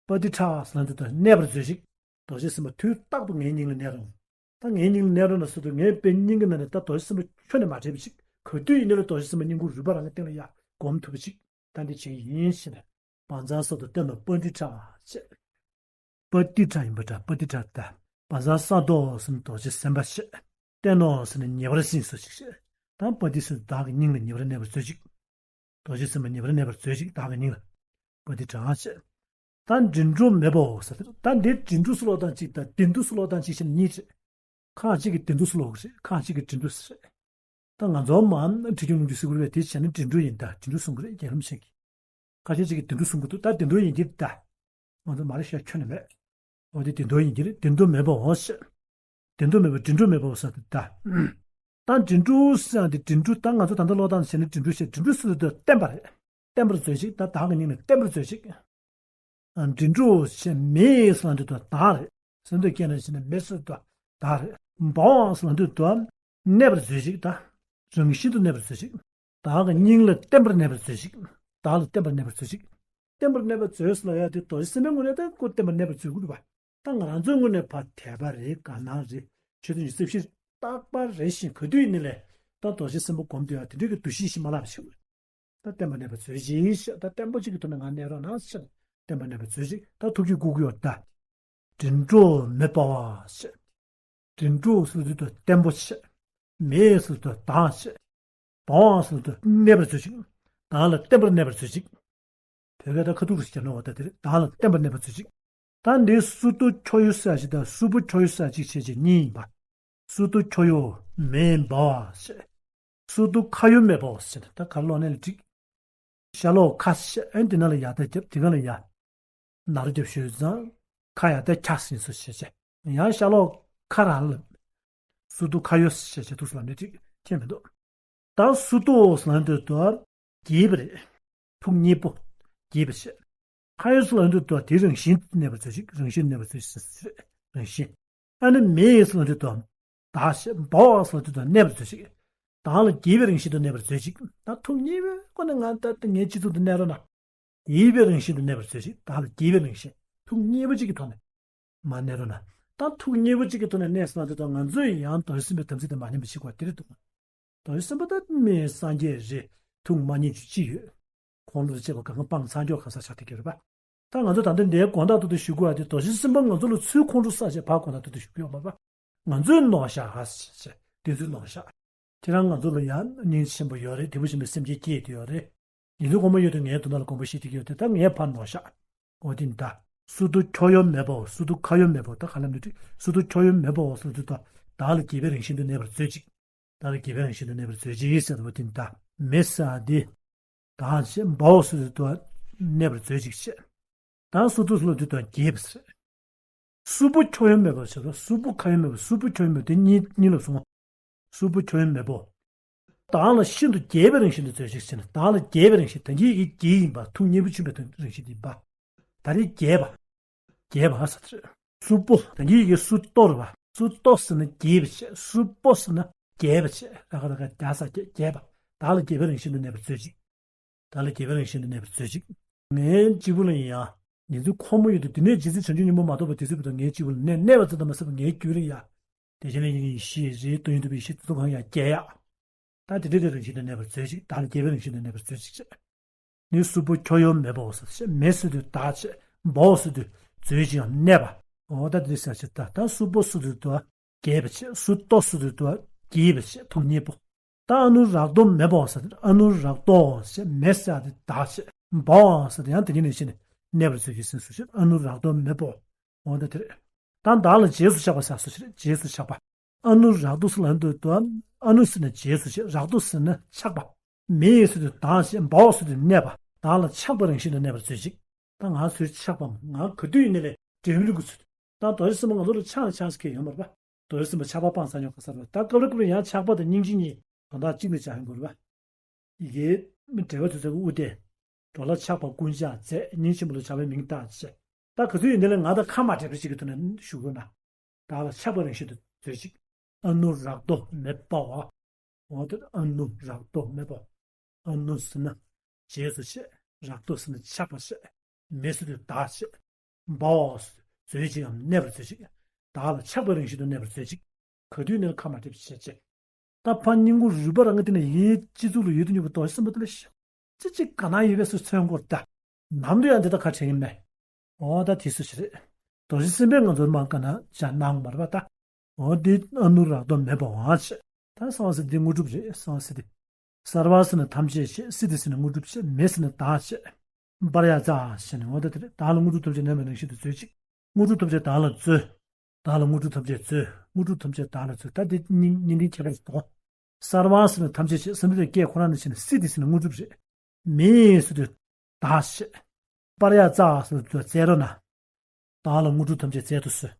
པ་ཏི་ཏྲ་ཟེར་ན་འདི་དང་གནས་པར་མཛོད་ཅིག་རྡོ་རྗེ་སེམས་དཔའ་དུས་རྟག་ཏུ་ངའི་སྙིང་ལ་གནས་རོགས། ད་ངའི་སྙིང་ལ་གནས་རོགས་གནང་ཟེར་དུས་ངའི་དཔེ་སྙིང་གི་ནང་ནས་ད་རྡོ་རྗེ་སེམས་དཔའ་ཁྱོན་ནས་མ་བྲལ་བ་ཅིག་ག་དུས་ཡིན་ནའི་རྡོ་རྗེ་སེམས་དཔའ་སྙིང་ཁུང་རུས་པ་རང་གི་སྟེང་ལ་ཡར་སྒོམ་ཐུབ་པ་ཅིག་ད་འདི་བྱེད་ཀྱི་ཡིན་ཞེས་ནས། བཛྲ་སཏྭ་བསྟན་ནོ་པཎྜི་ཏ་བཤད། པ་ཏི་ཏྲ་ཡིན་པ་འདྲ། པ་ཏི་ཏྲ་ད། བཛྲ་ས་ཏྭ་ཟེར་ན་རྡོ་རྗེ་སེམས་དཔའ་ཞེས། ཏེ་ནོ་ཟེར་ན་ཉེ་བར་ཞི་སོ་ཞིག་ཞེས། ད་པ་ཏི་ཟེར་དུས་བདག་གི་སྙིང་ལ་ཉེ་བར་གནས་པར་མཛོད་ཅིག། རྡོ་རྗེ་སེམས་དཔའ་ཉེ་བར་གནས་པར་མཛོད་ཅིག། བདག་གི་སྙིང་ལ། པ་ཏི་ཏྲ་ཞེས། ད་འགྲན་བསྡུར་མེད་པའོ་ཟེར། ད་འདི་འགྲན་བསྡུར་སུ་ལོག་དང་གཅིག་དང་བདེ་སྡུག་སུ་ལོག་དང་གཅིག་བྱས་ན་གཉིས་རེད། ཁ་གཅིག་གིས་བདེ་སྡུག་སུ་ལོག་གི་རེད། ཁ་གཅིག་གིས་འགྲན་བསྡུར་ཟེར་རེད། ད་ང་ཚོ་མ་ཁྲིད་སྐྱོང་སློབ་ཕྲུག་ཟེར་དགོས་རེད་པས། དེ་བྱས་ན་འགྲན་བསྡུར་ཡིན། ད་འགྲན་བསྡུར་གསུང་གི་རེད། རྒྱལ་ལམ་ཆེན་གྱིས། ཁ་ཤས་ཅིག་གིས་བདེ་སྡུག་གསུང་གི་འདུག། ད་བདེ་སྡུག་ཡིན་གྱི་ད། ང་ཚོ་མ་རེད་ཤག་ཁྱོན་ནས་མེད། འོ་དེ་བདེ་སྡུག་ཡིན་གྱི་རེད། བདེ་སྡུག་མེད་པའོ་ཞེས། བདེ་སྡུག་མེད་པ་འགྲན་བསྡུར་མེད་པའོ་ཟེར་དུས་ད། ད་འགྲན་བསྡུར་ཟེར་ཡང་དེ་འགྲན་བསྡུར་ད་ང་ཚོ་ད་ལྟ་ཀློག་སྟངས་བྱས་ན་འགྲན་བསྡུར་ཞེས། འགྲན་བསྡུར་ཟེར་དུས་བརྟན་པ་རེད། བརྟན་པར་མཛོད་ཅིག། ད་བདག་གི་སྙིང་ལ་བརྟན་པར་མཛོད་ཅིག། འགྲན་བསྡུར་ཞེས་མེ་ཟེར་དུས་ད་བདག་རེད། ཟེར་དུས་སྐད་ནང་བཞིན་ན་མེ་ཟེར་དུས་བདག་རེད། འབར་བ་ཟེར་དུས་ད་གནས་པར་མཛོད་ཅིག། ད་རང་བཞིན་དུ་གནས་པར་མཛོད་ཅིག། བདག་གི་སྙིང་ལ་བརྟན་པར་གནས་པར་མཛོད་ཅིག། བདག་ལ་བརྟན་པར་གནས་པར་མཛོད་ཅིག། བརྟན་པར་གནས་པར་མཛོད་ཟེར་ལབ་ཡ་དེ་རྡོ་རྗེ་སེམས་དཔའི་ངོས་ནས་ད་ཁོ་བརྟན་པར་གནས་པར་མཛོད་དགོས་རེད་པ། ད་ང་རང་ཚོའི་ངོས་ནས་ཕར་དད་པ་རེད། དགའ་སྣང་རེད། ཆོས་དོན་གྱི་རྩིབས་བཞིར་རྟག་པར་རེ་ཞིང་ག་དུས་ཡིན་ནའི་ལས་ད་རྡོ་རྗེ་སེམས་དཔའ་སྒོམ་སྡོད་ཡ་དེ་འདྲའི་གི་འདུ་ཤེས་ཤིག་མ་བརླག་པ་ཞིག་དགོས། ད་བརྟན་པར་གནས་པར་མཛོད་ཅིག་ཞེས། ད་བརྟན་པོ་གཅིག་གི་ཐོག་ནས་ང་གནས་རོགས་གནང་ཞེས་བརྟན་པར་གནས་པར་མཛོད་ཅིག། ད་ཐུགས་ཀྱིས་བསྐུལ་གྱི་ཡོད་ད། འགྲན་བསྡུར་མེད་པ་ཞེས། འགྲན་བསྡུར་ཟེར་དུས་ད་བརྟན་པོ་ཞེས། མེ་ཟེར་དུས་བདག་ཞེས། འབར་བ་ཟེར་དུས་གནས་པར་མཛོད་ཅིག། བདག་ལ་བརྟན་པར་གནས་པར་མཛོད་ཅིག། བོད་སྐད་ད་ཁ་ཐུག་རེ་ཞིག་རྒྱབ་ན་འོ་ད་དེ་རེད། བདག་ལ་བརྟན་པར་གནས་པར་མཛོད་ཅིག། ད་འདི་སུ་ཏོ་ཁྱོ་ཡོ་ཟེར་ཅིག་དང་སུ་པོ་ཁྱོ་ཡོ་ཟེར་ཅིག་བྱས་བྱས་གཉིས་ཡིན་པ། སུ་ཏོ་ཁྱོ་ཡོ་མེ་འབར་བ་ཞེས། སུ་ཏོ་ཁ་ཡོ་མེ་འབར་བ་ཟེར་ད་ག་རེ་ཀློག་ནའི་ལ་འགྲིག། ཤ་ལོག་ཁ་ཞེས། ཨན་དེ་ན་ལ་ཡ་ད་རྒྱབ། དེ་ག་ལ་ཡ་ན་རོ་རྒྱབ་ཞུས་ཙང་ཁ་ཡ་ད་ཁྱ་ཟིན་སོ་ཞེས་བྱས། ཡང་ཤ་ལོག་ཁ་ར་ལ་སུ་ཏོ་ཁ་ཡོ་ཟེར་བྱས་ཐུགས་སུ་ལ་ནི་ཅིག་ཁྱད་མི་འདུག། ད་སུ་ཏོ་ཟེར་དུས་ད་རྒྱས་པ་རེད། ཐུགས་མཉེས་པོ། རྒྱས་པ་བྱས། ཁ་ཡོ་ཟེར་དུས་ད་དེ་རང་བཞིན་གནས་པར་མཛོད་ཅིག། རང་བཞིན་གནས་པར་མཛོད་ཅིག། རང་བཞིན། ཨ་ནི་མེ་ཟེར་དུས་ད་བདག་ཞེས། འབར་བ་ཟེར་དུས་ད་གནས་པར་མཛོད་ཅིག། བདག་ལ་རྒྱས་པའི་རང་བཞིན་དུ་གནས་པར་མཛོད་ཅིག། ད་ཐུགས་མཉེས་པའི་སྒོ་ནས་ང་ད་ལྟ་ངའི་སྤྱི་གཙུག་ཏུ་གནས་རོགས་གནང་། རྒྱས་པའི་རང་བཞིན་དུ་གནས་པར་མཛོད་ཅིག། བདག་ལ་རྒྱས་པའི་རང་བཞིན། ཐུགས་མཉེས་པོ་གཅིག་གི་ཐོག་ནས་མར་གནས་རོགས་གནང་། ད་ཐུགས་མཉེས་པོ་གཅིག་གི་ཐོག་ནས་གནས་སོང་དུས་ད་ང་ཚོས་ཡང་རྡོ་རྗེ་སེམས་དཔའི་དམ་ཚིག་དེ་མ་ཉམས་པ་ཞིག་དགོས། དེ་རེད་འདུག། རྡོ་རྗེ་སེམས་དཔའ་ད་མི་སངས་རྒྱས་རེད། ཐུགས་མ་མཉེས་རྒྱུ་ཅི་ཡོད། ཁོང་ཁྲོ་དང་བཅས་པ་གང་ག་སྤངས་ཚར་མགྱོགས་གང་ཟག་ཆགས་བསྡད་ཀྱི་རེད་པ། ད་ང་ཚོ་ད་ལྟ་འདིའི་དགོངས་དག་ཏུ་ཏུ་ཞུ་དགོས་པ་དེ་རྡོ་རྗེ་སེམས་དཔའ་ང་ཚོ་ལ་ཚུར་ཁོང་ཁྲོ་བསགས་བྱས་ཕར་དགོངས་དག་ཏུ་ཏུ་ཞུ་གི་ཡོད་མ་རེད་པ། ང་ཚོའི་ནོར་བཞག་ཨ་ཟེར་བྱས་དེ་ཚོའི་ནོར་བཞག། ཁྱེད་རང་ང་ཚོ་ལ་ཡང་སྙིང་རྗེ་ཆེན་པོ་ཡོད་རེད། དེ་འདྲ་ཞིག་ལ་སེམས་ཅན་སྐྱེས་བསྡད་ཡོད་རེད། ཡིན་ཚུལ་ངོ་མ་ཡོད་དུས་ངའི་དོན་དག་ལ་དགོངས་པ་བཞེས་བསྡད་ཀྱི་ཡོད་དེ། ད་ངས་ཕར་ནོར་བཞག། འོ་དེ་ད། སུ་ཏོ་ཁྱོ་ཡོ་མེ་འབར་བ། སུ་ཏོ་ཁ་ཡོ་མེ་འབར་བ། ད་ག་ལ་མི་འགྲིག། སུ་ཏོ་ཁྱོ་ཡོ་མེ་འབར་བ་ཟེར་དུས་ད་བདག་ལ་རྒྱས་པའི་རང་བཞིན་དུ་གནས་པར་མཛོད་ཅིག། བདག་ལ་རྒྱས་པའི་རང་བཞིན་དུ་གནས་པར་མཛོད་ཅིག་ཟེར་བ་དེ་ད་མེ་ཟེར་དེ། བདག་ཞེས་འབར་བ་ཟེར་དུས་ད་གནས་པར་མཛོད་ཅིག་ཞེས། ད་སུ་ཏོ་ཟེར་དུས་ད་རྒྱས་པ་ཟེར། སུ་པོ་ཁྱོ་ཡོ་མེ་འབར་བ་ཟེར་བ། སུ་པོ་ཁ་ཡོ་མེ་འབར་བ། སུ་པོ་ཁྱོ་ཡོ་མེ་འབར་བ་དེ་གཉིས་གཉིས་ལ་སོང་བ། སུ་པོ་ཁྱོ་ཡོ་མེ་འབར་བ། བདག་ལ་ཤིན་ཏུ་རྒྱས་པའི་རང་བཞིན་དུ་མཛོད་ཅིག་ཟེར་ན། བདག་ལ་རྒྱས་པའི་རང་བཞིན། ད་གིན་གྱི་རྒྱས་ཡིན་པ། ཐུགས་མཉེས་པོ་ཆེན་པོའི་རང་བཞིན་དེ་ཡིན་པ། ད་རེས་རྒྱས་པ། རྒྱས་པ་ཟེར་དུས། སུ་པོ། ད་གིན་གྱི་སུ་ཏོ་རེད་པ། སུ་ཏོ་ཟེར་ན་རྒྱས་པ་བྱས། སུ་པོ་ཟེར་ན་རྒྱས་པ་བྱས། ར་ག་ར་ག་རྒྱ་ས་རྒྱས། རྒྱས་པ། བདག་ལ་རྒྱས་པའི་རང་བཞིན་དུ་གནས་པར་མཛོད་ཅིག། བདག་ལ་རྒྱས་པའི་རང་བཞིན་དུ་གནས་པར་མཛོད་ཅིག། ངའི་སྤྱི་བོ་ལ་ཡང་ཉིན་མཚན་ཁོ་མོ་ཡོད་དུས། དེ་ནས་རྗེ་བཙུན་བྱང་ཆུབ་སྙིང་པོ་མ་གཏོགས་པ་དེ་ཚོའི་བར་དུ་ངའི་སྤྱི་བོ་ལ་གནས། གནས་པ་ཙམ་དུ་མ་ཟད་པར་ངའི་རྒྱུད་ལ་ཡང་། དེ་བཞིན་གཤེགས་པའི་ཡེ་ཤེས་རེད། སྟོང་ཉིད་རྟོགས་པའི་ཡེ་ཤེས་དེ་ཚོ་གང་ཡང་རྒྱས་ཡག། ད་དེ་འདྲ་དེ་རང་བཞིན་དུ་གནས་པར་མཛོད་ཅིག། བདག་ལ་རྒྱས་པའི་རང་བཞིན་དུ་གནས་པར་མཛོད་ཅིག་ཅེས། ནི་སུ་པོ་ཁྱོ་ཡོ་མེ་འབར་བ་ཟེར་བྱས། མེ་ཟེར་དུས་བདག་བྱས། འབར་བ་ཟེར་དུས་མཛོད་ཅིག་ཡང་གནས་པ། འོ་ད་དེ་ཟེར་བྱས་ད། ད་སུ་པོ་ཟེར་དུས་ད་རྒྱས་པ་བྱས། སུ་ཏོ་ཟེར་དུས་ད་རྒྱས་པ་བྱས། ཐུགས་མཉེས་པོ། ད་ཨ་ནུ་རཀྟོ་མེ་འབར་བ་ཟེར་དུས། ཨ་ནུ་རཀྟོ་ཞེས་མེ་ཟེར་དེ་བདག་བྱས། འབར་བ་ཟེར་དུས་ཡང་དེ་ཉིད་ནས་ཤེས་ནས་གནས་པར་མཛོད་ཅིག་ཟེར་སོ་ཞེས། ཨ་ནུ་རཀྟོ་མེ་འབར་བ། འོ་ད་དེ་རེད། ད་བདག་ལ་རྗེས་སུ་ཆགས་པ་ཟེར་སོ་ཞེས། རྗེས་སུ་ཆགས་པ། ཨ་ནུ་རཀྟོ་ཟེར་ལབ་དུས་ད། ཨ་ནུ་ཟེར་ན་རྗེས་སུ་བྱས། རཀྟོ་ཟེར་ན་ཆགས་པ། མེ་ཟེར་དུས་བདག་བྱས། འབར་བ་ཟེར་དུས་གནས་པ། བདག་ལ་ཆགས་པའི་རང་བཞིན་དུ་གནས་པར་མཛོད་ཅིག། ད་ང་ཚོའི་ཆགས་པའམ་ང་ག་དུས་ཡིན་ནའི་ལས་འབྲས་བུ་རིག་དགོས་ཚུལ། ད་རྡོ་རྗེ་སེམས་དཔའ་ང་ཚོ་ལ་ཆགས་ན་ཆགས་ས་གང་ཡང་ཡོད་མ་རེད་པ། རྡོ་རྗེ་སེམས་དཔའ་ཆགས་པ་སྤངས་ཚར་མྱོང་ག་ས་རེད་པ། ད་སྐབས་རེ་སྐབས་རེ་ཡང་ཆགས་པ་དང་སྙིང་རྗེ་གཉིས་དོན་དག་གཅིག་ལ་སྦྱར་ཡོང་གི་རེད་པ། ཡི་གེ་མི་འབྲེལ་བ་དུ་ཚེ་གི་དབུ་སྟེ། འགྲོ་ལ་ཆགས་པ་ཀུན་བྱང་མཛད། སྙིང་རྗེ་མོ་ལ་བྱ་བའི་མིང་བཏགས་བྱས། ད་ག་ཚོད་ཡིན་དེ་ལས་ང་དང་ཁ་མ་བྲལ་བ་ཞིག་གི་ཐོག་ནས་ཞུ་དགོས་ན། བདག་ལ་ཆགས་པའི་རང་བཞིན་དུ་མཛོད་ཅིག། ཨ་ནུ་རཀྟོ་མེ་འབར་བ། འོ་དེ་ཨ་ནུ་རཀྟོ་མེ་འབར་བ། ཨ་ནུ་ཟེར་ན་རྗེས་སུ་བྱས། རཀྟོ་ཟེར་ན་ཆགས་པ་བྱས། མེ་ཟེར་དུས་བདག་བྱས། འབར་བ་ཟེར་དུས་མཛོད་ཅིག་གམ་གནས་པར་མཛོད་ཅིག། བདག་ལ་ཆགས་པའི་རང་བཞིན་དུ་གནས་པར་མཛོད་ཅིག། ག་དུས་ནས་ཁ་མ་བྲལ་བ་བྱས་བྱས། ད་ཕར་སྙིང་ཁུང་རུས་པ་རང་གི་སྟེང་ནས་ཡིད་སྤྱི་གཙུག་ལ་ཡོད་དུ་ཉོབ་པའི་རྡོ་རྗེ་སེམས་དཔའ་དེ་ལ་ཤ་ཅི་ཅིག་དགའ་སྣང་ཡོད་པའི་སུ་མཚོན་སྐོར་ད། ནམ་དུ་ཡང་འདི་ལྟར་ཁ་བྲལ་གྱི་མེད། འོ་ད་དེ་སུ་ཞིག་རེད། རྡོ་རྗེ་སེམས་དཔས་ང་ཚོར་མ་ག་ན་ཅང་གནང་མ་རེད་པ་ད། འོ་འདི་ཨ་ནུ་རཀྟོ་མེ་བྷ་ཝང་བྱས། ད་སརྦ་སིདྡྷི་དངོས་གྲུབ་རེད། སརྦ་སིདྡྷི། སརྦ་ཟེར་ན་ཐམས་ཅད་བྱས། སིདྡྷི་ཟེར་ན་དངོས་གྲུབ་བྱས། མེ་ཟེར་ན་བདག་བྱས། པྲ་ཡ་ཙ་ཟེར་ནས་འོ་ད་དེ་རེད། བདག་ལ་དངོས་གྲུབ་ཐམས་ཅད་ནམ་ཡང་ནམ་ཞིག་ཏུ་སྩོལ་ཅིག། དངོས་གྲུབ་ཐམས་ཅད་བདག་ལ་སྩོལ། བདག་ལ་དངོས་གྲུབ་ཐམས་ཅད་སྩོལ། དངོས་གྲུབ་ཐམས་ཅད་བདག་ལ་སྩོལ། ད་འདི་གཉིས་གཉིས་འདི་ཁྱད་པར་ཞིག་འདུག། སརྦ་ཟེར་ན་ཐམས་ཅད་བྱས། སརྦ་སིདྡྷི་སྐད་ཁོ་རང་ནས་བྱས་ན་སིདྡྷི་ཟེར་ན་དངོས་གྲུབ་རེད། མེ་ཟེར་དུས་བདག་བྱས། པྲ་ཡ་ཙ་ཟེར་དུས་སྩལ་རོགས་གནང་། བདག་ལ་དངོས་གྲུབ་ཐམས་ཅད་སྩལ་དུ་གསོལ།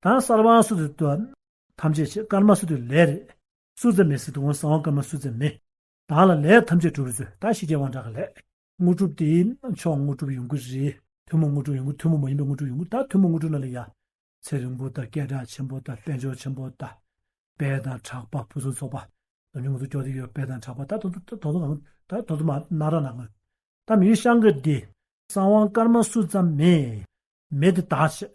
ད་སརྦ་ཟེར་དུས་ཐམས་ཅད་བྱས། ཀརྨ་ཟེར་དུས་ལས་རེད། སུ་ཙ་མེ་ཟེར་དུས་གསང་བ་ཀརྨ་སུ་ཙ་མེ། བདག་ལ་ལས་ཐམས་ཅད་གྲུབ་པར་སྩོལ། ད་ཞི་རྒྱས་དབང་དྲག་གི་ལས། དངོས་གྲུབ་དེ་མཆོག་དངོས་གྲུབ་ཡོང་གི་རེད། ཐུན་མོང་དངོས་གྲུབ་ཡོང་གི། ཐུན་མོང་མ་ཡིན་པའི་དངོས་གྲུབ་ཡོང་གི། ད་ཐུན་མོང་དངོས་གྲུབ་ནང་ལ་ཡ། ཚེ་རིང་པོ་དང་། སྐད་གྲགས་ཆེན་པོ་དང་། དཔལ་འབྱོར་ཆེན་པོ་དང་། དཔལ་དང་གྲགས་པ། ཕུན་སུམ་ཚོགས་པ། ད་མི་ང་ཚོ་ཅོག་ཏུ་ཡོད། དཔལ་དང་གྲགས་པ། ད་དོ་དོ་དོ་དོ་ང་ད་དོ་དོ་མ་ན་ར་ན་ང་། ད་མི་ཤང་གི་འདི། གསང་བ་ཀརྨ་སུ་ཙ་མེ། མེ་དེ་བདག་བྱས།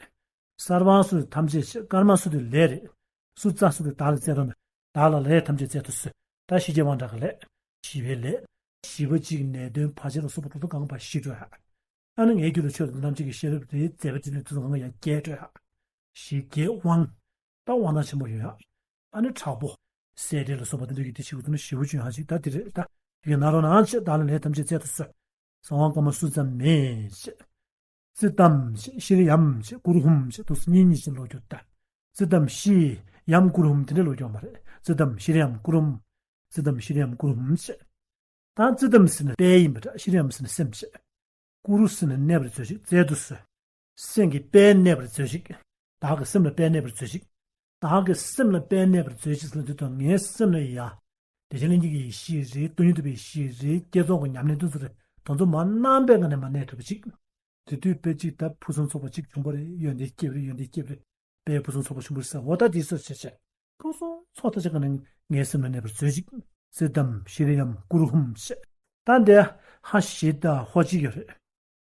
སརྦ་ཟེར་དུས་ཐམས་ཅད་བྱས། ཀརྨ་ཟེར་དུས་ལས་རེད། སུ་ཙ་ཟེར་དུས་བདག་ལ་སྩལ་རོགས་གནང་། བདག་ལ་ལས་ཐམས་ཅད་སྩལ་དུ་གསོལ། ད་ཞི་རྒྱས་དབང་དྲག་གི་ལས། ཞི་བའི་ལས། ཞི་བ་གཅིག་ནད་གདོན་བར་ཆད་ལ་སོགས་པ་འགྲོ་དོན་གང་བ་ཞི་འགྲོ་ཡ། ཨ་ནི་ངའི་རྒྱུད་ལ་ཆོས་དང་ཐམས་ཅད་ཀྱི་ཤེས་རབ་དེ་མཛད་པ་འདི་ནི་དུས་གང་ཡང་རྒྱས་སྤྲོད་ཡ། ཞི་རྒྱས་དབང་། ད་དབང་ཐང་ཆེན་པོ་ཡོད་ཡ། ཨ་ནི་དྲག་པོ། སྲས་བྲན་ལ་སོགས་པ་དེ་འདྲ་གི་དེ་ཞིག་ཚུལ་ནི་ཞི་བ་ཅུང་ཡང་ཞིག་ད་དེ་རེད་ད། དེ་ག་ན་རོ་ན་ཅེས་བདག་ལ་ལས་ཐམས་ཅད་སྩལ་དུ་གསོལ། གསང་བ་ཀརྨ་སུ་ཙ་མེ་ཅེས། ཙི་ཏམ་ཅེས། ཤྲི་ཡམ་ཅེས། ཀུ་རུ་ཧུམ་ཅེས། དུས་གཉིས་གཉིས་ཅེས་ཀློག་རྒྱུ་ད། ཙི་ཏམ་ཤྲི་ཡམ་ཀུ་རུ་ཧུམ་དེ་འདྲ་ཀློག་རྒྱུ་མ་རེད། ཙི་ཏམ་ཤྲི་ཡམ་ཀུ་རུ་ཧུམ། ཙི་ཏམ་ཤྲི་ཡམ་ཀུ་རུ་ཧུམ་ཅེས། ད་ཙི་ཏམ་ཟེར་ན་དཔལ་ཡིན་པ་འདྲ། ཤྲི་ཡམ་ཟེར་ན་སེམས་ཅེས། ཀུ་རུ་ཟེར་ན་གནས་པར་མཛོད་ཅིག། སྩལ་དུ་གསོལ། སེམས་ཀྱི་དཔལ་གནས་པར་མཛོད་ཅིག། བདག་གི་སེམས་ལ་དཔལ་གནས་པར་མཛོད་ཅིག། བདག་གི་སེམས་ལ་དཔལ་གནས་པར་མཛོད་ཅིག་ཟེར་དུས་དང་། ངའི་སེམས་ལ་ཡ། བདེ་ཆེན་གླིང་གི་ཡེ་ཤེས་རེད། སྟོང་ཉིད་རྟོགས་པའི་ཡེ་ཤེས་རེད། བསྐྱེད་རྫོགས་ཀྱི་ཉམས་ལེན་དེ་ཚོ་རེད། དེ་ཚོ་མར་རྣམ་པའི་ངང་ནས་མར་གནས་ཐུབ་པ་ཅིག། དེ་དུས་དཔེ་གཅིག་ད་ཕུན་སུམ་ཚོགས་པ་གཅིག་བྱུང་བ་རེད། ཡོན་ཏན་སྐྱེས་པ་རེད། ཡོན་ཏན་སྐྱེས་པ་རེད། དཔེ་ཕུན་སུམ་ཚོགས་པ་བྱུང་བ་རེད་ཟེར། འོ་ད་དེ་ཚོ་བྱས་བྱས། ཕུན་སུམ་ཚོགས་ད་ཆ་ག་ནས་ངའི་སེམས་ལ་གནས་པར་མཛོད་ཅིག། ཙི་ཏམ་ཤྲི་ཡམ་ཀུ་རུ་ཧུམ་ཞེས། ད་འདི་ཧ་ཞེ་ད་ཧོ་གཅིག་ཡོད་རེད།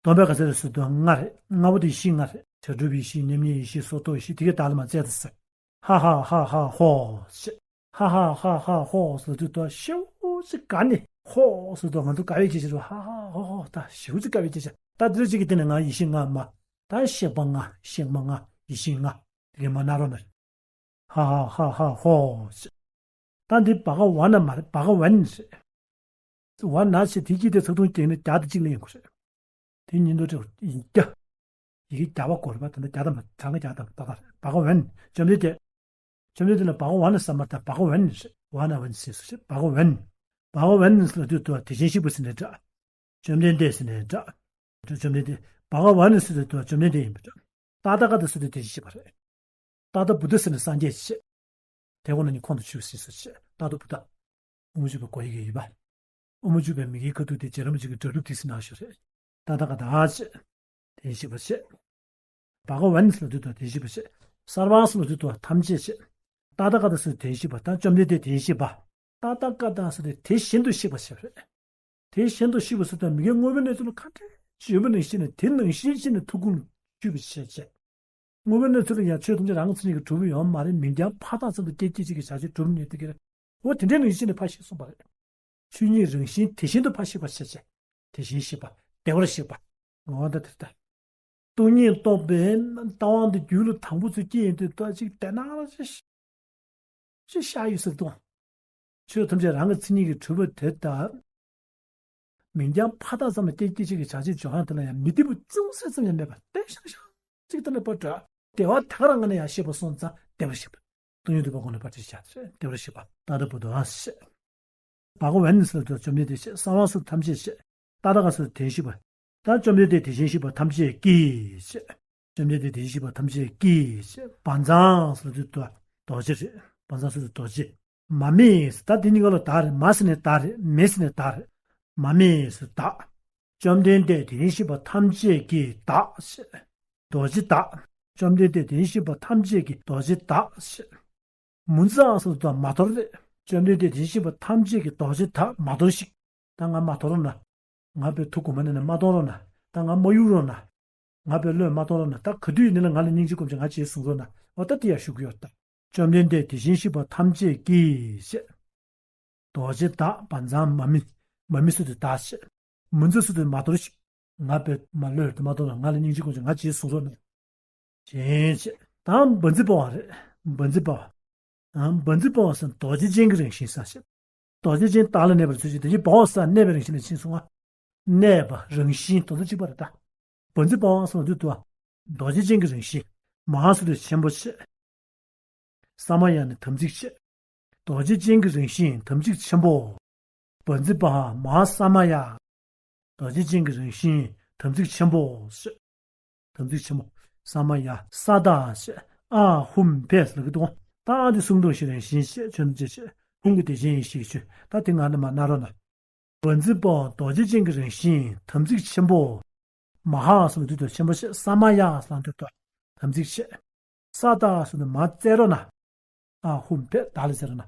སྡོམ་པས་ག་ཚད་རེད་ཟེར་དུས་ལྔ་རེད། ལྔ་པོ་དེ་ཡེ་ཤེས་ལྔ་རེད། བྱ་གྲུབ་ཡེ་ཤེས། མཉམ་ཉིད་ཡེ་ཤེས། སོར་རྟོག་ཡེ་ཤེས། དེ་གས་བདག་ལ་མར་སྩལ་དུ་གསོལ། ཧ་ཧ་ཧ་ཧ་ཧོ་ཞེས། ཧ་ཧ་ཧ་ཧ་ཧོ་ཟེར་དུས་ད་ཞེ་པོ་ཅིག་དགའ་ནས། ཧོ་ཟེར་དུས་ང་ཚོ་དགའ་བའི་སྐད་ཆ་རེད། ཧ་ཧ་ཧོ་ཧོ། ད་ཞེ་པོ་ཅིག་དགའ་བའི་སྐད་ཆ། ད་འདི་འདྲ་ཅིག་གི་སྟེང་ནས་ང་ཡེ་ཤེས་ལྔ་མར། ད་གཤེགས་པ་ལྔ། གཤེགས་མ་ལྔ། ཡེ་ཤེས་ལྔ། དེ་གས་མར་གནང་རོགས་གནང་། ཧ་ཧ་ཧ་ཧ་ཧོ་ཞེས། ད་འདི་བྷ་ག་ཝ་ན་མ་རེད། བྷ་ག་ཝན་རེད། ཝ་ན་ཞེས་དེ་དཀྱིལ་དེ་ཚིག་ཐུང་བརྒྱབ་ན་རྒྱ་དང་གཅིག་ལ་ཡིན་དགོས་རེད། དེ་གཉིས་མདོར་བསྡུས་ཡིན་རྒྱ། ཡི་གེ་རྒྱ་བ་དགོས་རེད་པ། ད་ལྟ་རྒྱ་དང་མ་གྲངས་ཀ་རྒྱ་དང་ཏག་ཏག་རེད། བྷ་ག་ཝན། བཅོམ་ལྡན་འདས། བཅོམ་ལྡན་འདས་ལ་བྷ་ག་ཝ་ན་ཟེར་མ་རེད། ད་བྷ་ག་ཝན་རེད། ཝ་ན་ཝན་ཟེར་སུ་ཞེས། བྷ་ག་ཝན། བྷ་ག་ཝན་ཟེར་དུས་དེ་བཞིན་གཤེགས་པ་ཟེར་ནའི་འདྲ། བཅོམ་ལྡན་འདས་ཟེར་ནའི་འདྲ། བཅོམ་ལྡན་འདས། བྷ་ག་ཝན་ཟེར་དུས་བཅོམ་ལྡན་འདས་ཡིན་པ་འདྲ། ཏ་ཏ་ག་ཏ་ཟེར་དུས་དེ་བཞིན་གཤེགས་པ་རེད། ཏ་ཏ་བུ་ཏ་ཟེར་ནས་སངས་རྒྱས་ཞེས། དེ་ཁོ་ན་ཉིད་ཁོང་དུ་ཆུད་ཟེར་སུ་ཞེས། ཏ་ཏ་བུ་ཏ། དབུ་མ་འཇུག་པའི་གོ་ཡི་གེ་ཡོད་པ། དབུ་མ་འཇུག་པའི་མ་གི་ཁ་ཐུག་དེ་རྗེ་རིན་པོ་ཆེ་གི་སྒྲ་སྒྲུབ་ཏིག་ཙམ་ནང་ཞུ་རེད། ཏ་ཏ་ག་ཏ་ཞེས། དེ་བཞིན་གཤེགས་པ་ཞེས། བྷ་ག་ཝན་ཟེར་དུས་དེ་བཞིན་གཤེགས་པ་ཞེས། སརྦ་ཟེར་དུས་ཐམས་ཅད་ཞེས། ཏ་ཏ་ག་ཏ་ཟེར་དེ་བཞིན་གཤེགས་པ་དང་། བཅོམ་ལྡན་འདས་དེ་བཞིན་གཤེགས་པ། ཏ་ཏ་ག་ཏ་ཟེར་དེ་དེ་བཞིན་དུ་གཤེགས་པ་ཞེས་རེད། དེ་བཞིན་དུ་གཤེགས་པ་ཟེར་དུས་མ་གི་དངོས་པོའི་གནས་ཚུལ་ལ་ག་འདྲ་ཞིག་ཡོད་པ་ནང་བཞིན་ནས། དེ་ནང་བཞིན་བྱས་ནས་ཐུགས་ཀུན་ལ་ཆུད་པའི་ཕྱིར་ཞེས། དངོས་པོའི་གནས་ཚུལ་ལ་ཡང་ཆོས་ཐམས་ཅད་རང་གི་མཚན་ཉིད་ཀྱིས་གྲུབ་པ་ཡོད་མ་རེད། མིང་རྐྱང་འཕགས་མདངས་ཙམ་དུ་སྐད་ཅིག་གཅིག་གིས་བྱ་བྱེད་གྲུབ་ནས་དེ་ག་རེད། འོ་དེ་འདྲའི་ནང་བཞིན་ནས་ཕར་གཤེགས་གསུངས་པ་རེད། ཆོས་ཉིད་རང་བཞིན་དེ་བཞིན་དུ་ཕར་གཤེགས་པ་ཞེས་བྱ། དེ་བཞིན་གཤེགས་པ། བདེ་བར་གཤེགས་པ། འོ་ད་དེ་ལྟ། སྟོང་ཉིད་རྟོགས་པའི་ལྟ་བ་འདི་རྒྱུད་ལ་དང་པོ་ཚུར་སྐྱེས་ཡོང་དུས་ད་ཅིག་དེ་ན་ཅི་ཅི་ཤ་ཡོད་ཟེར་དང་། ཆོས་ཐམས་ཅད་རང་གི་མཚན་ཉིད་ཀྱིས་གྲུབ་པ་དེ་ལྟར། མིང་རྐྱང་འཕགས་མདངས་ཙམ་ལ་སྐད་ཅིག་གཅིག་གིས་བྱ་བྱེད་སྦྱོར་བ་དེ་ལ་ཡང་མི་བདེ་བ་ཅུང་ཟད་ཙམ་ཡང་མེད་པར་བདེ་ཤང་ཤང་ཅིག་དེ་ནས་པར་འགྲོ། བདེ་བ་དེ་ག་རང་ངོས་ནས་ཡང་ཤེས་པར་སོང་ཙང་བདེ་བར་གཤེགས་པ། སྟོང་ཉིད་རྟོགས་པའི་སྒོ་ནས་ཕར་ཁྲིད་བྱ་སྟེ། བདེ་བར་གཤེགས་པ། ཏ་ཏ་བུ་ཏ་ཞེས། བྷ་ག་ཝན་ཟེར་དུས་བཅོམ་ལྡན་འདས་ཞེས། སརྦ་ཟེར་དུས་ཐམས་ཅད་ཞེས། ཏ་ཏ་ག་ཏ་ཟེར་དུས་དེ་བཞིན་གཤེགས་པ། ད་བཅོམ་ལྡན་འདས་དེ་བཞིན་གཤེགས་པ་ཐམས་ཅད་ཀྱིས་ཞེས། བཅོམ་ལྡན་འདས་དེ་བཞིན་གཤེགས་པ་ཐམས་ཅད་ཀྱིས་ཞེས། བཛྲ་ཟེར་དུས་རྡོ་རྗེ་རེད། བཛྲ་ཟེར་དུས་རྡོ་རྗེ། མ་མེ་ཟེར། ད་འདི་གཉིས་ཀ་ལ་བདག་རེད། མ་ཟེར་ནས་བདག་རེད། མེ་ཟེར་ནས་བདག་རེད། མ་མེ་ཟེར་བདག། བཅོམ་ལྡན་འདས་དེ་བཞིན་གཤེགས་པ་ཐམས་ཅད་ཀྱིས་བདག་ཞེས། རྡོ་རྗེ་བདག། བཅོམ་ལྡན་འདས་དེ་བཞིན་གཤེགས་པ་ཐམས་ཅད་ཀྱིས་རྡོ་རྗེ་བདག་ཞེས། མུ་ཛ་ཟེར་དུས་མ་དོར་རེད། བཅོམ་ལྡན་འདས་དེ་བཞིན་གཤེགས་པ་ཐམས་ཅད་ཀྱིས་རྡོ་རྗེ་བདག། མ་དོར་ཞིག། ད་ང་མ་དོར་ན། ང་དཔེ་ཐུགས་གོམས་ནས་ནི་མ་གཏོང་རོགས་གནང་། ད་ང་མ་གཡུག་རོགས་གནང་། ང་དཔེ་བློས་མ་གཏོང་རོགས་གནང་། ད་ག་དུས་ཡིན་ནའང་ང་ལ་སྙིང་རྗེ་སྒོམ་བྱས་ང་རྗེས་བཟུང་རོགས་གནང་། འོ་ད་དེ་ཡང་ཞུ་གི་ཡོད་ད། བཅོམ་ལྡན་འདས་དེ་བཞིན་གཤེགས་པ་ཐམས་ཅད་ཀྱིས་ཞེས། རྡོ་རྗེ་བདག། བཛྲ་མ་མེ། མ་མེ་ཟེར་དུས་བདག་ཞེས། མུ་ཛ་ཟེར་དུས་མ་དོར་ཞིག། ང་དཔེ་མ་བློས་དེ་མ་གཏོང་རོགས། ང་ལ་སྙིང་རྗེ་སྒོམ་བྱས་ང་རྗེས་བཟུང་རོགས་གནང་། དྲན་བྱས། ད་འབ་འཛིན་འབར་བ་རེད། འབ་འཛིན་འབར་བ། ཨ། འབ་འཛིན་འབར་བ་ཟེར་ན་རྡོ་རྗེ་ཅན་གྱི་རང་བཞིན་ས་བྱས། རྡོ་རྗེ་ཅན་བདག་ལ་གནས་པར་མཛོད་ཅིག་དེ་བཞིན་འབར་བ་ས་གནས་པའི་རང་བཞིན་ལ་ཕྱིན་སོང་ང་། གནས་པ་རང་བཞིན་དོན་དག་གཅིག་པ་རེད་ད། འབ་འཛིན་འབར་བ་ཟེར་ན་དུས་དུ། རྡོ་རྗེ་ཅན་གྱི་རང་བཞིན། མ་ཧཱ་ཟེར་དུས་ཆེན་པོ་བྱས། ས་མ་ཡ་ནི་དམ་ཚིག་བྱས། རྡོ་རྗེ་ཅན་གྱི་རང་བཞིན་དམ་ཚིག་ཆེན་པོ། འབ་འཛིན་འབར་བ་མ་ཧཱ་ས་མ་ཡ། རྡོ་རྗེ་ཅན་གྱི་རང་བཞིན་དམ་ཚིག་ཆེན་པོ། དམ་ཚིག་ཆེན་པོ། ས་མ་ཡ་ས་བདག་བྱས། ཨཱཿཧཱུྃ་ཕཊ་ལབ་ཀྱི་འདུག་ད་ཨ་འདི་གསུམ་འདོགས་ཤིང་རང་བཞིན་བྱས། ཆོས་རྣམས་སྤྱོད་བྱེད་ཧཱུྃ་གི་དེ་བཞིན་ཡེ་ཤེས་ཀྱི་ཆོས། ད་དེ་ངག་ནས་མར་གནང་རོགས་གནང་། འབ་འཛིན་འབར་བ་རྡོ་རྗེ་ཅན་གྱི་རང་བཞིན་དམ་ཚིག་ཆེན་པོ། མ་ཧཱ་ཟེར་བའི་དུས་དུ་ཆེན་པོ་བྱས། ས་མ་ཡ་ཟེར་བའི་དུས་དུ་དམ་ཚིག་བྱས། ས་བདག་ཟེར་དུས་མར་བཙལ་རོགས་གནང་། ཨཱཿཧཱུྃ་ཕཊ་བདག་ལ་བཙལ་རོགས་གནང་།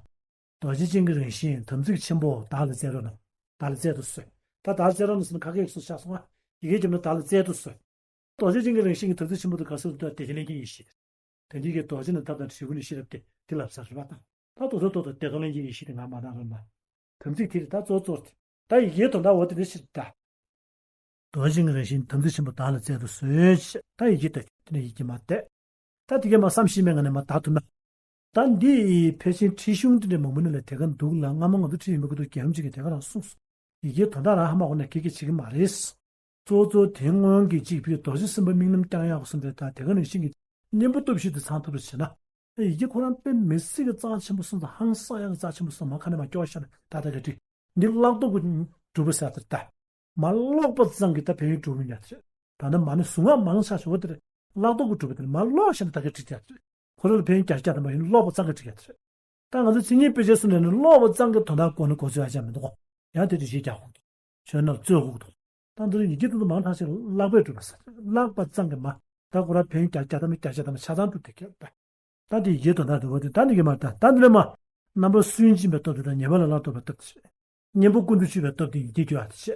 རྡོ་རྗེ་ཅན་གྱི་རང་བཞིན་དམ་ཚིག་ཆེན་པོ་བདག་ལ་བཙལ་རོགས་གནང་། བདག་ལ་བཙལ་དུ་གསོལ། ད་བདག་ལ་བཙལ་རོགས་གནང་ཟེར་ན་ཁ་སྐད་ཀྱི་སུ་ཆགས་སོང་ང་། ཡི་གེ་བརྒྱབ་ན་བདག་ལ་བཙལ་དུ་གསོལ། རྡོ་རྗེ་ཅན་གྱི་རང་བཞིན་གྱི་དམ་ཚིག་ཆེན་པོ་དེ་ག་ཟེར་དུས་དེ་བཞིན་གཤེགས་པ་དེ་ཉིད་ཀྱི་རྡོ་རྗེ་ནི་ཐབས་དང་དྲིལ་བུ་ནི་ཤེས་རབ་སྟེ། དེ་ལབ་ས་རེད་པ། ད་ད་དུ་ཟོ་ཏོ་དང་བདེ་སྟོང་ལྷན་སྐྱེས་ཡེ་ཤེས་དེ་ངག་མ་གནང་རོགས་གནང་། དམ་ཚིག་དེ་རེད་ད་གཙོ་གཙོ་དེ། ད་ཡི་གེའི་དོན་དག་འོ་དེ་འདྲ་ཞིག་ད། རྡོ་རྗེ་ཅན་གྱི་རང་བཞིན་དམ་ཚིག་ཆེན་པོ་བདག་ལ་བཙལ་དུ་གསོལ་ཞེས། ད་ཡི་གེ་ད་དེ་ནས་ཡི་གེ་མར་བལྟས། ད་དེ་གས་མར་བསམ་ཤེས་མེད་ངང་ནས་མར་བལྟ་ཐུབ་ན། ད་འདི་ཡི་ཕལ་ཆེར་ཁྲིད་གཞུང་དེ་འདྲ་མང་པོ་ནི་ལ་དེ་ག་འདུག་ལ། སྔ་མ་ང་ཚོ་ཁྲིད་ཡིན་པའི་སྐབས་དུ་རྒྱལ་བ་རིན་པོ་ཆེ་གིས་དེ་ག་རང་གསུངས་སོང་། ཡི་གེའི་དོན་དག་རང་ཧ་མ་གོ་ན་གེ་གེ་བྱེད་ཀྱི་མ་རེད། གཙོ་གཙོ་དེ་སྔོན་གྱི་གཅིག་བུའི་རྡོ་རྗེ་སེམས་དཔའི་དམིགས་རྣམ་བསྐྱང་ཡག་གསུམ་རེད། ད་དེ་ག་ནང་བཞིན་གྱི་གཉེན་པོ་སྟོབས་བཞི་དེ་ཚང་ཐུབ་པ་བྱས་ན། ཡི་གེ་ཁོ་རང་དཔེ་མི་སྲིད་ཀྱི་རྩ་ཆེན་པོ་སོང་ཙང་། ཧང་སང་ཡག་གི་རྩ་ཆེན་པོ་སོང་། མ་ཁ་ནས་མ་སྐྱོར་བ་ཤར་ནས་ད་ལྟ་ག་བྲིས། འདི་བཀླག་རྟོག་གི་གྲུབ་པ་ཟེར་ཡག་དེ་རེད་ད། མ་ཀློག་པ་ཙམ་གྱིས་ད་ཕན་ཡོན་གྲུབ་མི་ཉག་དེ་རེད། ད་ནི་མ་ནི་གཟུངས་སྔགས་མང་ཆེ་ཞུ་བ་དེ་རེད། བཀླག་རྟོག་གི་གྲུབ་པ་དེ་རེད། མ་ཀློག་ཤེས་ན་ད་ག་བྲིས་ཡག་དེ་རེད། ཁོ་རང་ལ་ཕན་ཡོན་བརྒྱ་ཆ་བརྒྱ་ཐམ་པ་ཡིན། ཀློག་པ་ཙམ་གྱིས་བྲིས་ཡག་དེ་རེད། ད་ང་ཚོ་མཚན་ཉིད་དཔེ་ཆའི་གསུང་ནས་ནི་ཀློག་པ་ཙམ་གྱིས་དོན་དག་གོ་ནི་གོ་ཚོད་ཡག་ཅག་མི་འདུག་གོ། ཡང་དེ་དུས་གཞས་རྒྱག་ཁུག་འདུག། ཆོས་ནོར་རྩོད་ཁུག་འདུག། ད་འདི་ལ་ཡི་གེ་དེ་ཚོ་མང་དྲགས་ཤིག་བཀླག་པས་གྲུབ་པ་ཟེར། བཀླག་པ་ཙམ་གྱིས་མ། ད་ཁོ་རང་ཕན་ཡོན་བརྒྱ་བརྒྱ་ཐམ་པ་བརྒྱ་ཆ་ཐམ་པ་ཆ་ཚང་འགྲུབ་བསྡད་ཀྱི་རེད་ད། ད་འདི་ཡི་གེའི་དོན་དག་འདུག་པ་དེ་ད་འདི་གས་མ་ད། ད་འདི་ལས་མ། རྣམ་པར་སུན་འབྱིན་པའི་སྟོབས་དེ་དང་། ཉེས་པ་ལས་སླར་ལྡོག་པའི་སྟོབས་དེ་བྱས། གཉེན་པོ་ཀུན་ཏུ་སྤྱོད་པའི་སྟོབས་དེ་ཡི་གེས་སྐྱོར་ཡག་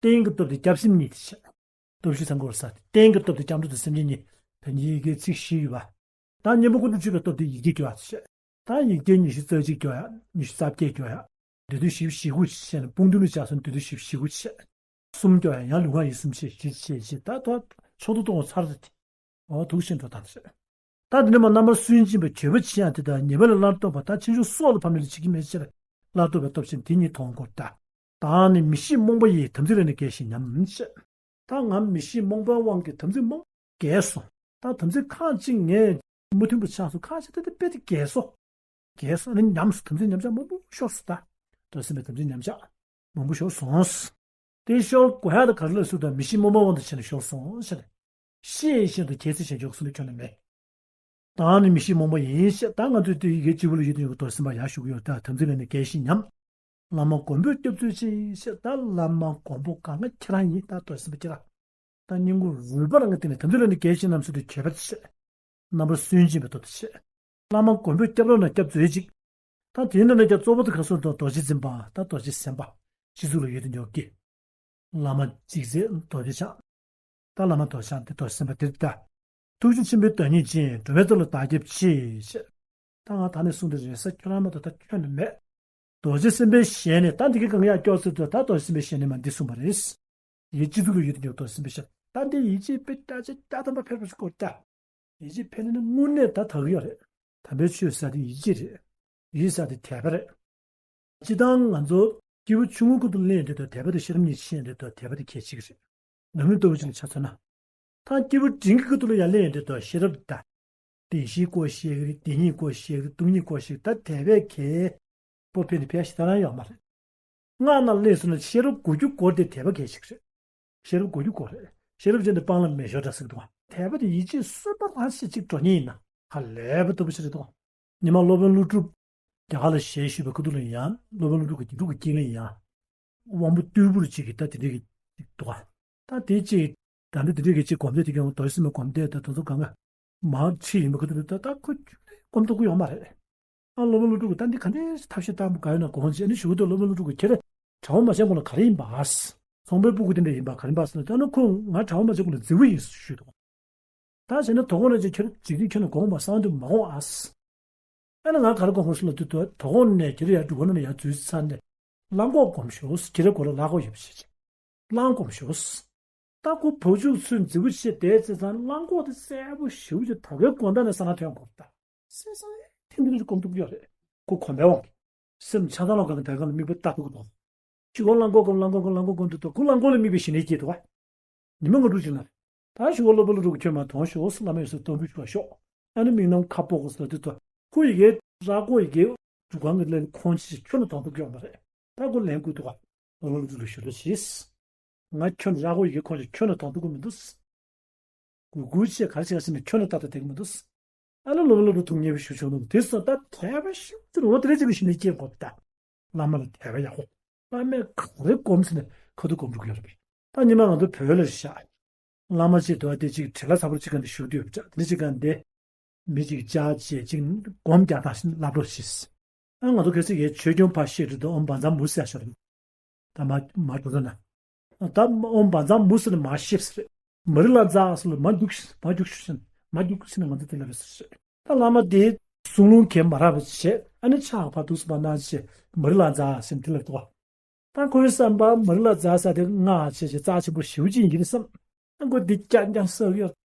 དེ་བྱས། རྟེན་གྱི་སྟོབས་དེ་སྐྱབས་སེམས་གཉིས་དེ་བྱས། སྟོབས་བཞི་ཚང་དགོས་ས་དེ། རྟེན་གྱི་སྟོབས་དེ་སྐྱབས་འགྲོ་དང་སེམས་ཅན་གཉིས། ད་ནི་ཡི་གེ་ཚིག་བཞི་ཡོད་པ། ད་གཉེན་པོ་ཀུན་ཏུ་སྤྱོད་པའི་སྟོབས་དེ་ཡི་གེས་སྐྱོར་ཡག་དེ་བྱས། ད་ཡིག་བརྒྱ་ཉི་ཤུ་རྩ་གཅིག་སྐྱོར་ཡག། ཉི་ཤུ་རྩ་བརྒྱད་སྐྱོར་ཡག། འདོད་དོན་བཞི་བཅུ་ཞེ་དགུ་བྱས་ནས་དཔུང་འདུས་ལ་བཅར་སོང་། འདོད་དོན་བཞི་བཅུ་ཞེ་དགུ་བྱས། གསུམ་སྐྱོར་ཡག། ཡང་ལུས་ངག་ཡིད་གསུམ་བྱས། བཞི་བྱས། བཞི། ད་ལྟོ་ཕྱོགས་དུ་གཏོང་བ་ཚར་ཟེར་དེ། འོ་དུག་ཤིང་འགྲོ་སྟངས་དེ་རེད། ད་འདི་ནས་མ། རྣམ་པར་སུན་འབྱིན་པའི་འགྱོད་པ་བྱེད་ཡག་དེ་དང་། ཉེས་པ་ལས་སླར་ལྡོག་པ། ད་ཕྱིན་ཅི་སོང་ལ་ཕམ་ནས་བྱེད་ཀྱི་མེད་ཕྱིར་སླར་ལྡོག་པའི་སྟོབས་ཅན་དེ་གཉིས་མཐོང་དགོས་ད། བདག་ནི་མི་ཤེས་རྨོངས་པ་ཡིས། དམ་ཚིག་ལས་ནི་འགལ་ཞིང་ཉམས་ཞེས། ད་ང་མི་ཤེས་རྨོངས་པའི་དབང་གིས་དམ་ཚིག་རྨོངས་འགལ་སོང་། ད་དམ་ཚིག་ཁག་ཅིག་ངས་མི་མཐུན་པ་ཆགས་སོང་། ཁག་ཅིག་ད་དེ་དཔེ་དེ་འགལ་སོང་། འགལ་སོང་། ཨ་ནི་ཉམས་སོང་། དམ་ཚིག་ཉམས་ཆག་མང་པོ་ཤོར་སོང་ད། འགྲོ་སེམས་པའི་དམ་ཚིག་ཉམས་ཆག་མང་པོ་ཤོར་སོང་། དེ་ཤོར་དགོས་ཡག་དེ་ག་རེ་ལ་ཟེར་དུས། མི་ཤེས་རྨོངས་པའི་དབང་དུ་བྱས་ནས་ཤོར་སོང་ཟེར། ཤེས་བཞིན་དུ་ཁྱད་ཚིག་བྱས་འཇོག་ཟེར་ནས་ཁྱོན་ནས་མེད། བདག་ནི་མི་ཤེས་རྨོངས་པ་ཡིན་ཞེས། ད་ང་ཚོས་དེ་ཡི་གེ་གཅིག་པུ་ལ་ཡིད་དུ་འཇུག་པའི་རྡོ་རྗེ་སེམས་དཔའ་ཡར་ཞུ་གི་ཡོད། ད་དམ་ཚིག་ལས་ནི་འགལ་ཞིང་ཉམས། བླ་མ་མགོན་པོས་སྐྱབས་མཛོད་ཅིག་ཟེར། ད་བླ་མ་མགོན་པོ་གང་ག་ཁྱེད་རང་ཡིན། ད་རྡོ་རྗེ་སེམས་དཔའ་ཁྱེད་རང་། ད་སྙིང་ཁུང་རུས་པ་རང་གི་སྟེང་ནས་དམ་ཚིག་ལས་ནི་འགལ་ཞིང་ཉམས་ཟེར་དུས་འགྱོད་པ་བྱེད། རྣམ་པར་སུན་འབྱིན་པའི་སྟོབས་དེ་བྱེད། བླ་མ་མགོན་པོས་སྐྱབས་རོགས་གནང་། སྐྱབས་མཛོད་ཅིག། ད་དེའི་ནང་ནས་ཀྱང་གཙོ་བོ་དེ་ག་རེ་ཟེར་དུས། རྡོ་རྗེ་འཛིན་པ། ད་རྡོ་རྗེ་སེམས་དཔའ། སྤྱི་གཙུག་ལ་ཡོད་དུ་འཇོག་གི། བླ་མ་རྗེ་བཙུན་རྡོ་རྗེ་འཆང་། ད་བླ་མ་རྡོ་རྗེ་འཆང་དེ་རྡོ་རྗེ་སེམས་དཔའ་དེ་རེད་ད། ཐུགས་རྗེ་ཆེན་པོའི་བདག་ཉིད་ཅན། འགྲོ་བའི་དོན་ལ་བདག་སྐྱབས་མཆི་ཞེས། ད་ང་ད་ནས་གསུངས་དེ་རེད་ཟེར་ཁྱོད་རང་མ་གཏོགས་ད་ཁྱོན་ནས་མེད། རྡོ་རྗེ་སེམས་དཔའི་ཞལ་ནས། ད་འདི་གའི་གང་ཡག་སྐྱོར་ཟེར་དུས། ད་རྡོ་རྗེ་སེམས་དཔའི་ཞལ་ནས་མ་འདི་གསུངས་པ་རེད། ཡིད་ཀྱི་སྤྱི་གཙུག་ལ་ཡོད་དུ་འཇོག་རྡོ་རྗེ་སེམས་དཔའི་ཞལ། ད་འདི་ཡིད་ཀྱི་དཔེ་བཀྲ་ཤིས་བཀྲ་ཐམ་པ་ཕེབས་པ་ཞིག་གོ་ད། ཡིད་ཀྱི་ཕན་ནི་དངོས་གནས་ད་དག་ཡོད་རེད། དམ་པའི་ཆོས་ཟེར་དེ་ཡིད་ཀྱི་རེད། ཡིད་ཟེར་དེ་དད་པ་རེད། སྤྱིར་བཏང་ང་ཚོ་སྐྱེས་བུ་ཆུང་ངུའི་ཁུལ་དུ་གླེང་ཡོང་དུས། དད་པ་དང་ཤེས་རབ་གཉིས་ཕྱེ་ཡོང་དུས། དད་པ་དེ་གལ་ཆེ་གི་རེད། ལམ་རིམ་ལྟ་བུ་ཅིག་ལ་ཆ་མཚོན་ན། ད་སྐྱེས་བུ་འབྲིང་གི་ཁུལ་དུ་ལ་ཡར་གླེང་ཡོང་དུས། ཤེས་རབ་ད། བདེན་བཞིའི་སྐོར་ཤེས་ཀྱི་རེད། བདེན་གཉིས་སྐོར་ཤེས་ཀྱི་རེད། སྟོང་ཉིད་སྐོར་ཤེས་ཀྱི་རེད། ད་དད་པའི་གལ་པོ་ཕན་ནི་ཕལ་ཞིག་ད་རང་ཡོད་མ་རེད། སྔགས་ནང་གླེང་སོང་ན་ཤེས་རབ་དགུ་རྒྱུ་སྐོར་དེ་དད་པ་གལ་ཆེ་གི་རེད། ཤེས་རབ་དགུ་རྒྱུ་སྐོར་རེད། ཤེས་རབ་ཅན་དེ་སྤང་བླང་མེད་ཤོས་འདྲ་ཟེར་གི་འདུག་ག། དད་པ་དེ་ཡིད་ཆེས་གསོལ་བ་རང་བཞིན་ཅིག་འགྲོ་ཉེན་ཡིན་ན་ཧ་ལས་པ་ལྟ་བུ་ཞིག་རེད་འདུག་ག། ཉི་མ་སློབ་དཔོན་ཀླུ་སྒྲུབ་རྒྱ་གར་ལ་ཞལ་བཞུགས་པའི་སྐབས་དུ་ལ་ཡང་། སློབ་དཔོན་ཀླུ་སྒྲུབ་ཀྱི་འབྲུག་གི་དཀྱིལ་ལ་ཡང་། དབང་པོ་རྟུལ་པོར་ཅིག་གིས་ད་དེ་འདྲའི་གི་འདུག་ག། ད་དེ་ཅིག་ད་འདི་དེ་འདྲའི་གི་ཅིག་སྒོམ་བཟླས་དེ་གའི་རྡོ་རྗེ་སེམས་དཔའི་སྒོམ་བཟླས་དང་དེ་ཚོ་གང་ག་མར་ཁྲིད་ཡིན་པའི་ཁུལ་དུ་ད་ད་ཁོ་སྒོམ་ཐུབ་ཀྱི་ཡོད་མ་རེད། ཨ། སློབ་དཔོན་ཀླུ་སྒྲུབ་ཀྱིས་ད་འདི་ག་འདྲའི་ཐབས་ཤེས་བཏང་པ་ག་ཡོད་ན་དགོངས་བྱས་ནས་ཞུ་གི་འདུག། སློབ་དཔོན་ཀླུ་སྒྲུབ་ཀྱིས་ཁྱེད་རང་གྲྭ་པ་མ་བྱས་གོང་ལ་ག་རེ་ཡིན་པ། ཚོང་པའི་སྤུ་གུ་དེ་འདྲ་ཡིན་པ་ག་རེ་ཡིན་པ་ཟེར་ན། ད་ནི་ཁོས་ང་གྲྭ་པ་མ་བྱས་གོང་ལ་རྫི་བོ་ཡིན་ཞུས་འདུག། ད་བྱས་ན་དོ་དགོང་ནས་ཅིག་ཁྱེད་རང་འཇིག་རྟེན་ཁྱོན་ནས་དགོངས་པ་གསང་དུ་མ་དགོངས་ཨ། ཨ་ནི་ང་ག་རེ་དགོངས་དགོས་ཟེར་ལབ་དུས། དོ་དགོང་ནས་ཁྱེད་རང་ཡར་སྒྲུབ་ཁང་ནང་ལ་ཡར་འཛུལ་ཚར་ནས་གླང་གོག་སྒོམ་ཤོག། ཁྱེད་རའི་མགོ་ལ་གླང་གོག་ཡོད་པ་ཞིག་གླང་སྒོམ་ཤོག། ད་ཁོ་བ་ཕྱུགས་ཚོས་མཛེས་པོ་བྱས་བསྡད་ཙང་གླང་གོག་དེ་གསལ་པོ་ཞེ་པོ་ཅིག་ད་གའི་དགོང་དག་ནས་ས་ན་ཐོན་གོ་ད། སེམས་སང་ཐེངས་འདི་ནས་སྒོམ་ཐུབ་ཀྱི་ཡོད་རེད། ཁོ་གོམ་པའི་དབང་གིས། སེམས་ཆགས་སྡང་ལོག་གང་གི་དལ་གང་ལ་དམིགས་པ་ལྟ་ཐུབ་ཀྱི་འདུག་ཞུ་གོ་གླང་གོག་གམ་གླང་གོག་གམ་གླང་གོག་གམ་དུ་དོ་ཁོ་གླང་གོག་ལ་དམིགས་པའི་ཞི་གནས་སྐྱེས་འདུག་བ། ཉི་མ་ལྔ་དྲུག་ཅིག་ན། ད་ཞུ་གོ་སློབ་དཔོན་ལ་རུ་ཁྱོད་མ་དོང་ཞོག་བླ་མ་ཡོད་ས་སྟོན་བུ་ཞུ་བ་ཤོག་ཨ་ནི་མིག་ནམ་ཁ་སྤོ་གོ་ས་དུ་དོ་ཁོ་ཡི་གེ་ར་གོ་ཡི་གེ་རུ་གང་གི་ལས་ཁོང་ཅི་ཁྱོད་ལ་དོང་དུ་སྐྱོང་བ་རེད། ད་ཁོ་ལན་བསྐུར་འདུག་བ། སློབ་དཔོན་ལ་རུ་ཞུ་རོགས་བྱེད། ང་ཁྱོད་ལ་ར་གོ་ཡི་གེ་ཁོང་ཅི་ཁྱོད་ལ་དོང་དུ་ཀུ་མི་འདུག་གུ་གུ་ཆེ་གར་ཆེ་ག་ཕྱིན་ནས་ཁྱོད་ནས་ཏག་ཏག་དེ་གི་མི་འདུག་ཨ་ལ་ལོ་ལོ་ལོ་ཐུག་ཉེ་བའི་ཞུ་ཆོག་ནོ་དེ་སོ་ད་དད་པ་ཤུགས་ཆེ་རུ་འོ་དེ་རེ་ཅིག་གི་ཞི་ནས་སྐྱེས་གོ་ད། བླ་མ་ལ་དད་པ་ཡག་པོ། བླ་མས་ག་རེ་སྒོམ་ཟེར་ནས་ཁ་ཐུག་སྒོམ་འགྲོ་གི་ཡོད་རེད་པས། ད་ཉི་མ་ང་ཚོ་བོད་ལ་བཞག་བླ་མ་ཅིག་འདུག་ཨ་དེ་ཅིག་བྲེལ་ལ་ཚ་པོ་ཅིག་ག་འདི་ཞུ་རྒྱུ་ཡོད་པ་འདྲ་དེ་ཅིག་ག་འདི། མི་གཅིག་ཅག་བྱེད་ཅིག་སྒོམ་རྒྱག་སྟངས་ཤིག་བསླབ་རོགས་ཞེས། ཨ་ང་ཚོ་གལ་སྲིད་ཡའི་ཆོས་སྐྱོང་ཕར་བཤད་དུས་ད་ཨོཾ་བཛྲ་མུ་ཟེར་ཤོར། ད་མ་མ་འགྲོ་ན། ད་ཨོཾ་བཛྲ་མུ་ཟེར་ནས་མ་བཤད་ཟེར། མ་རི་ལ་ཛ་ཟེར་ལ་མ་རྒྱུག་མ་རྒྱུག་ཤུ་ཤན་མ་རྒྱུག་ཤུ་ན་ང་ཚོ་དེ་ལ་བས་ཟེར། ད་བླ་མ་དེ་གསུང་ལུང་གས་མ་རག་པ་བྱས་ཨ་ནི་ཕྱག་ཕར་འདུག་སེ་མ་གནང་བྱས་མ་རི་ལ་ཛ་ཟེར་དེ་ལ་འདུག་ད་ཁོའི་བསམ་པ་མ་རི་ལ་ཛ་ས་དེ་སྔགས་བྱས་བྱས་རྩ་ཆེན་པོ་ཞེ་པོ་ཅིག་ཡིན་གྱི་རེད་བསམ། ཨ་ཁོ་འདི་རྐྱང་རྐྱང་བསགས་ཡོད།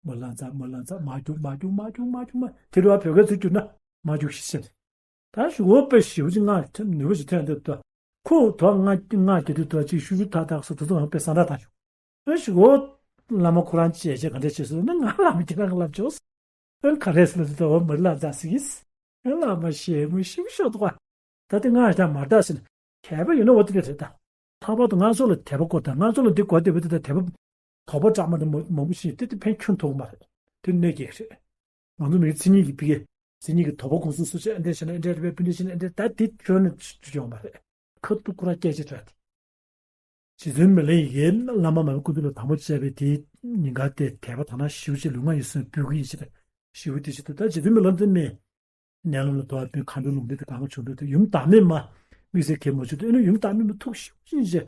མ་ལ་ཛ་མ་ལ་ཛ་མ་རྒྱུག་མ་རྒྱུག་མ་རྒྱུག་མ་རྒྱུག་མ་དེ་རུ་བ་བོད་སྐད་ཚུར་བསྒྱུར་ན་མ་རྒྱུག་ཤི་ཟེར། ད་ཞུ་བོ་དཔེ་ཞེ་པོ་ཅིག་སྔགས་ནུས་པ་ཞིག་ཐོན་འདུག་ཏོ། ཁོ་དོ་སྔགས་སྔགས་རྒྱ་དུས་དོ་ཅིག་ཤུ་ཤུ་ཐག་ཐག་སོ་དོ་དོ་དཔེ་ས་འདྲ་ཐག་ཞུ། ཨེ་ཞུ་བོ་བླ་མ་ཁོ་རང་བྱས་བྱས་ག་འདྲ་བྱས་སོང་ན་ང་བླ་མ་ཁྱེད་རང་གི་བསླབ་ཆོག་ཨེ་ག་རེ་ཟེར་ལ་དོ་དོ་མ་ལ་ཛ་ཟེར་གིས། ཨེ་བླ་མ་ཞེ་མོ་ཞིག་ཤོག་དོ། ད་དེ་སྔགས་ཀྱང་མ་ལྟ་ཟེར་ན། དད་པ་ཡོད་ན་འོ་དེ་འདྲ་རེད་ད། ལྷག་པར་དུ་ང་ཚོ་ལ་དད་པ་དགོས་ད་ང་ཚོ་ལ་འདི་དགོས་བདེ་བོ་དེ་ད་དད་པ། དོགས་པ་སྐྲག་མ་དང་མང་པོ་ཞིག་དེ་དེ་ཕན་ཁྱོན་ཐོགས་མ་རེད། དེ་གནོད་སྐྱེལ་རེད། ང་ཚོ་མི་མཚན་ཉིད་ཀྱི་ཕི་གེ་མཚན་ཉིད་ཀྱི་དོགས་པ་ཁོང་ཚོ་སུ་ཆེ་འདྲ་བྱས་ན་འདྲ་རེད་པས་ཕི་འདྲ་བྱས་ན་འདྲ་ད་དེ་ཁྱོན་ནས་ཡོང་མ་རེད། ཁ་ཐུག་ཁོ་རང་སྐད་ཆ་དྲག་དེ། རྗེ་བཙུན་མི་ལའི་ཡི་གེ་བླ་མ་མ་བུ་ཀུན་ཏུ་ལ་དང་པོ་བྱས་པའི་དེའི་ཉིན་ག་དེ་དད་པ་དང་ན་ཞིའུ་ཅིག་ལུས་ངག་ཡིད་གསུམ་སྤུལ་གི་ཡིན་ཞེས་ཞིའུ་དེ་ཞིག་ཏུ་ད་རྗེ་བཙུན་མི་ལ་འདི་མེད། ནས་ལོ་ལ་དོ་བ་པའི་མཁའ་འགྲོའི་ལུང་བསྟན་དེ་གང་ག་བྱུང་འདུག་དེ་ཡུམ་བདག་མེད་མ། དམིགས་བསལ་གད་མོ་ཆུ་དེ་ཨ་ནི་ཡུམ་བདག་མེད་མ་ཐུགས་ཞིབ་ཅིང་བཞེས།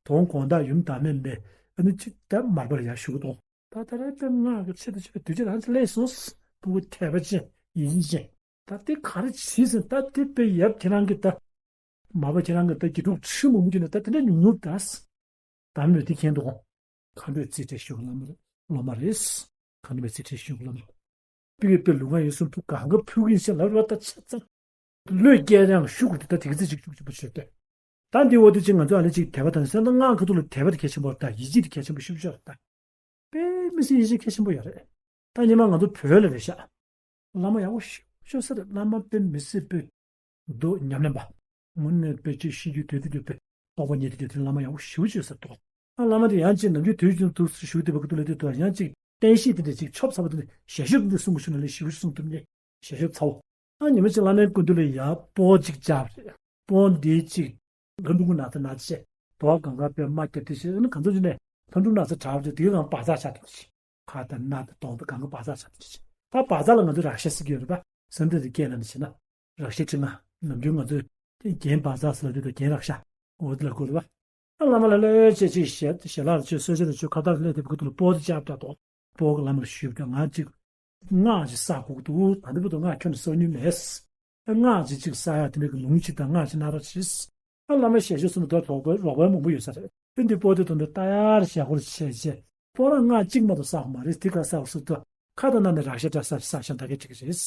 དོན་དགོང་དག་ཡུམ་བདག་མེད་མས་ཨ་ནི་ཅི་ལྟར་མར་པར་ཡར་ཞུགས་དོ། ད་ད་རེས་པའི་སྔགས་ཀྱི་ཆེད་དུ་བྱས་པའི་དུས་ཚོད་རང་ཚོ་ལས་སོང་སྤུ་གུ་དད་པ་ཅན་ཡིད་ཆེས་ཅན། ད་དེ་ག་རེ་བྱས་ཟིན་ད་དེ་དཔེ་ཡབ་ཁྱེད་རང་གི་ད། མ་པ་ཁྱེད་རང་གི་ད་དགེ་ཕྲུག་ཁྲི་མོ་མུ་ཅི་ནས་ད་དེ་འདྲ་ཉུང་ཉུང་ད། ད་མི་དེ་མཁྱེན་འདུག་མཁའ་འགྲོའི་རྩིས་ཁྲའི་ཤོག་ལ་མ་རེད་ལོ་མ་རེད། མཁའ་འགྲོའི་རྩིས་ཁྲའི་ཤོག་ལ་མ་རེད། པི་ཡོད་པའི་ལུས་ངག་ཡིད་གསུམ་ཕུ་གང་ག་ཕུལ་གིན་ཤེས་ལབ་ར་ད་ཆ་ཚང་། བློས་སྐྱེལ་ཡང་ཤུགས་ཀྱིས་ད་དེ་གི་རྩིས་ཅིག་ཅུག་ཅུག་པ་བྱོས་ཏེ། ད་འདི་འོ་དེ་ཅིག་ང་ཚོ་ཨ་ལེ་ཅིག་དད་པ་དང་སེམས་ནང་སྔགས་ཁ་ཐུག་ལ་དད་པ་དེ་གལ་ཆེན་པོ་རེད་ད་ཡིད་ཆེས་དེ་གལ་ཆེན་པོ་ཤུགས་ཆེ་རེད་ད། དཔེ་མི་སྲིད་ཡིད་ཆེས་གལ་ཆེན་པོ་ཡོད་རེད། ད་ཉི་མ་ང་ཚོ་བོད་ལ་རེད་ཤག་བླ་མ་ཡག་པོ་ཞེ་པོ་ཅིག་ཡོད་ས་རེད། བླ་མ་དཔེ་མི་སྲིད་པའི་མདོ་ཉམས་ལེན་པ། དངོས་གནས་དཔེ་ཅིག་ཤེས་རྒྱུ་དོན་དུ་གྱུར་པའི་རྟོགས་པ་རྙེད་དུ་གྱུར་དེ་བླ་མ་ཡག་པོ་ཞེ་པོ་ཅིག་ཡོད་ས་རེད་དོ། ཨ་བླ་མ་དེ་ཡང་ཅིག་ནམ་རྒྱུན་དུས་རྒྱུན་དུ་ཞུ་བདེ་བ་གི་དུ་ལ་དེ་དོ་ཡང་ཅིག་བསྟན་བཤིག་དེ་འདྲ་ཅིག་ཆོབ་ཚ་བ་དེ་འདྲ་ཞལ་ཤོབ་འདི་གསུང་གི་ཞུ་ན་ལས་ཞེ་པོ་ཅིག་གསུང་ཐུབ་ནས་ཞལ་ཤོབ་ཚ་བོ། ཨ་ཉི་མ་ཅིག་བླ་མའི་སྐུ་མདུན་ལ་ཡར་སྤོ་ཅིག་བཅར་རེད། སྤོ་འདི་ཅིག་ལྷ་འབྲུག་གི་ན་ཚ་ན་ཚ་བྱས། དོ་བ་གང་ག་པའི་རྨ་བརྒྱབ་དེ་བྱས་ཨ་ནི་གང་ཚོད་ཅིག་ནས་ལྷ་འབྲུག་ན་ཚ་དྲག་པ་དེ་དེའི་སྒང་བག་ཚ་ཆགས་དེ་བྱས། ཁ་དང་སྣ་དང་གདོང་དང་གང་ག་བག་ཚ་ཆགས་དེ་བྱས། ད་བག་ཚ་ལ་ང་ཚོས་རག་ཤ་ཟེར་གྱི་ཡོད་རེད་པ། སེམས་ཁྲལ་དེ་སྐྱེས་ན་ནི་བྱས་ན། རག་ཤ་ཁྲི་ང་ནམ་རྒྱུན་ང་ཚོས་རྒན་བག་ཚ་ཟེར་ལ་དུས་དང་རྒན་རག་ཤ་འོ་དེ་ལ་གོ་རེད་པ། ཨ་བླ་མ་ལ་ལོས་བྱས་ཅིག་ཞལ་ཞལ་ལག་ལ་མཆོད་གསོལ་ཇ་ལ་མཆོད་ཁ་བཏགས་སླེབས་དེ་བུ་གུ་དུ་ལ་སྤོ་དེ་བཅག་བཏགས་དོ། སྤོ་གི་བླ་མ་ལ་ཞུས་པ་དང་ང་ཅིག་སྔགས་ཅིག་བསགས་དགོས་ཀྱི་འདུག་ད་ལྟ་བར་དུ་སྔགས་ཁྱོན་ནས་བསགས་མྱོང་མེད། སྔགས་ཅིག་ཅིག་བསགས་ཡག་དེ་འདྲ་གི་ལུང་ཅིག་དང་སྔགས་ཅིག་གནང་རོགས་བྱེད། ཨ་བླ་མ་ཞལ་ཤོབ་གསུམ་དུ་རོགས་པ་རོགས་པ་མང་པོ་ཡོད་ས་རེད། ཨེ་འདི་སྤོ་དེ་དོན་དུ་ལྟ་ཡར་ཞལ་སྐོར་བྱས་རྗེས་སྤོ་ར་སྔགས་གཅིག་མ་གཏོགས་བསགས་མ་རེད། དེ་ག་བསགས་སུ་ཐོ་ཁ་དང་སྣ་ནས་རག་ཤ་འདྲ་བསགས་བསགས་ཤ་འདྲ་གི་ཅིག་རེད།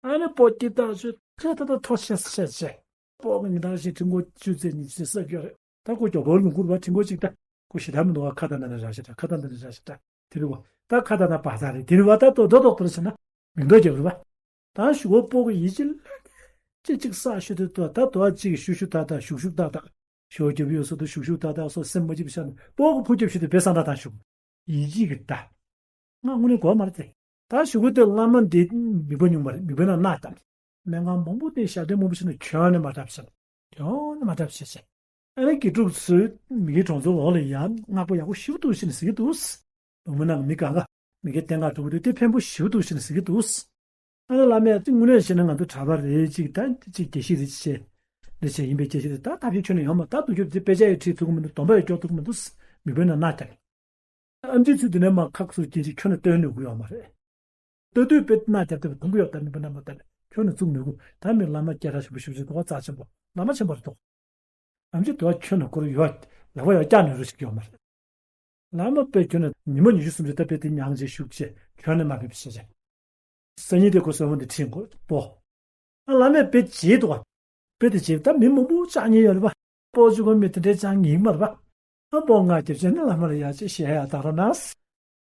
ཨ་ནི་སྤོ་སྐྱིད་ཐག་ཆོད་ཁ་ད་ད་ཐོ་ཤེས་ཤེས་བྱས། སྤོ་གི་ཉི་ཐང་ཞིག་ཕྲུ་གུ་བཅུ་ཚེ་ཉི་ཚེ་བསགས་རྒྱུ་རེད། ད་ཁོ་མགྱོགས་པོ་ལུང་ཁུར་བ་ཕྲུ་གུ་གཅིག་ད་ཁོ་ཞེ་དྲག་མི་འདུག་བ། ཁ་དང་སྣ་ནས་རག་ཤ་འདྲ་ཁ་དང་སྣ་ནས་རག་ཤ་འདྲ་དེ་རེད་བ། ད་ཁ་དང་སྣ་བག་ཚ་རེད་དེ་རེད་བ། ད་དོ་དོ་དོག་དོ་བྱས་ན་མི་འདོད་རྒྱབ་རེད་བ། ད་ཞུ་བོ་སྤོ་གི་ཡིད་ཆེས་ལ་ཅི་ཅིག་བསགས་ཤོད་དུ་ད་ད་དོ་གཅིག་ཤུ་ཤུ་ད་ད་ཤུག་ཤུག་ད་ད། ཞོ་རྒྱབ་ཡོད་སོ་དུ་ཤུག་ཤུག་ད་ད་སོ་སེམས་མ་སྐྱིད་པ་ཤ་ནི་སྤོ་གི་ཕུ་རྒྱབ་ཤུ་དུ་བེ་སང་ད་ད་ཤུག་ཡིད་ཆེས་གི་ད། ང་དངོས་གནས་གོ་བ་མ་རེད་དེ། ད་ཞུ་གི་དེ་བླ་མ་འདི་མི་བ་ཉུང་མ་རེད། མི་བ་ན་ན་ད། སྨན་ཁང་མང་པོ་དེ་ཞབས་བརྟན་མང་པོ་ཤི་ན་ཁྱོན་ནས་མ་གྲབས་ཤི། ཁྱོན་ནས་མ་གྲབས་ཤི་ཤི། ཨ་ནི་དགེ་ཕྲུག་ཚོས་མི་གི་གྲོང་ཚོ་འོག་ལ་ཡང་བསྔགས་པ་ཡག་པོ་ཞིབ་ཏུ་ཤི་ནས་ཟེར་གི་འདུག་བུ་མོ་ནང་མི་གང་ག་མི་གི་སྟེང་ག་འགྲོ་གི་འདུག་དེ་ཕན་པོ་ཞིབ་ཏུ་ཤི་ནས་ཟེར་གི་འདུག་ཨ་ནི་བླ་མས་དངོས་གནས་བཤད་ན་ང་ཚོ་གྲྭ་པ་རེད་ཅིག་ད་ཅིག་དགེ་བཤེས་རེད་ཅེས་རེད་ཅེས་ཡིན་པའི་སྐད་ཆ་རེད། ད་ཐབས་ཤེས་ཁྱོན་ནས་ཡོང་མ་ད་དུ་རྒྱུ་དེ་དཔེ་ཆ་ཡི་ཁྲིད་ཐུབ་ཀྱི་མི་འདུག་སྡོམ་པ་ཡི་སྐྱོར་ཐུབ་ཀྱི་མི་འདུག་མི་དཔེ་ན་ན་ཀྱང་། ཨམ་ཆི་ཚུལ་འདི་ནས་མ་ཁག་སུ་སྐྱེ་ཅིག་ཁྱོན་ནས་སྟོན་ནུས་ཀྱི་ཡོད་མ་རེད། ལྟ་དུས་དཔེ་ན་རྒྱབ་དེ་བ་དུང་གི་ཡོད་ད་མི་དཔེ་ན་མ་ད་ནས་ཁྱོན་ནས་བཙུགས་ནུས་ཀྱི་ད་མི་བླ་མ་སྐད་གྲགས་ཆེན་པོ་ཞུ་ཞུ་དོ་བ་རྩ་ཆེན་པོ་བླ་མ་ཆེན་པོ་རེད་དོ། ཨམ་ཆི་དུ་བ་ཁྱོན་ནས་ཁོ་ར་ཡོད་ལག་པ་ཡོད་བཀྱག་ནུས་རུ་ཞིག་ཡོད་མ་རེད། བླ་མ་དཔེ་ཁྱོད་ནི་ཉི་མ་ཉི་ཤུ་སུམ་ཅུ་ད་དཔེ་དེ་མྱང་བྱས་བཞུགས་བྱས་ཁྱོད་ནི་མ་ཕེབས་པ་བྱས་བྱས། སང་ཉིན་དེ་ཁོ་གསོལ་བ་འདི་ཁྲིད་དགོས་པོ། ཨ་བླ་མས་དཔེ་བྱེད་འདུག་ག་དཔེ་དེ་བྱེད་ད་མི་མང་པོ་ཅག་ཉེ་ཡོད་རེད་པ། པོ་ཅུ་གོ་མི་དེ་འདྲའི་ཅང་ཉིག་མ་རེད་པ། ཨ་པོ་ང་རྒྱབ་ཆེན་ནི་བླ་མ་ལ་ཡ་ཅེ་ཤེས་ཡ་ད་ར་ན། ཨ་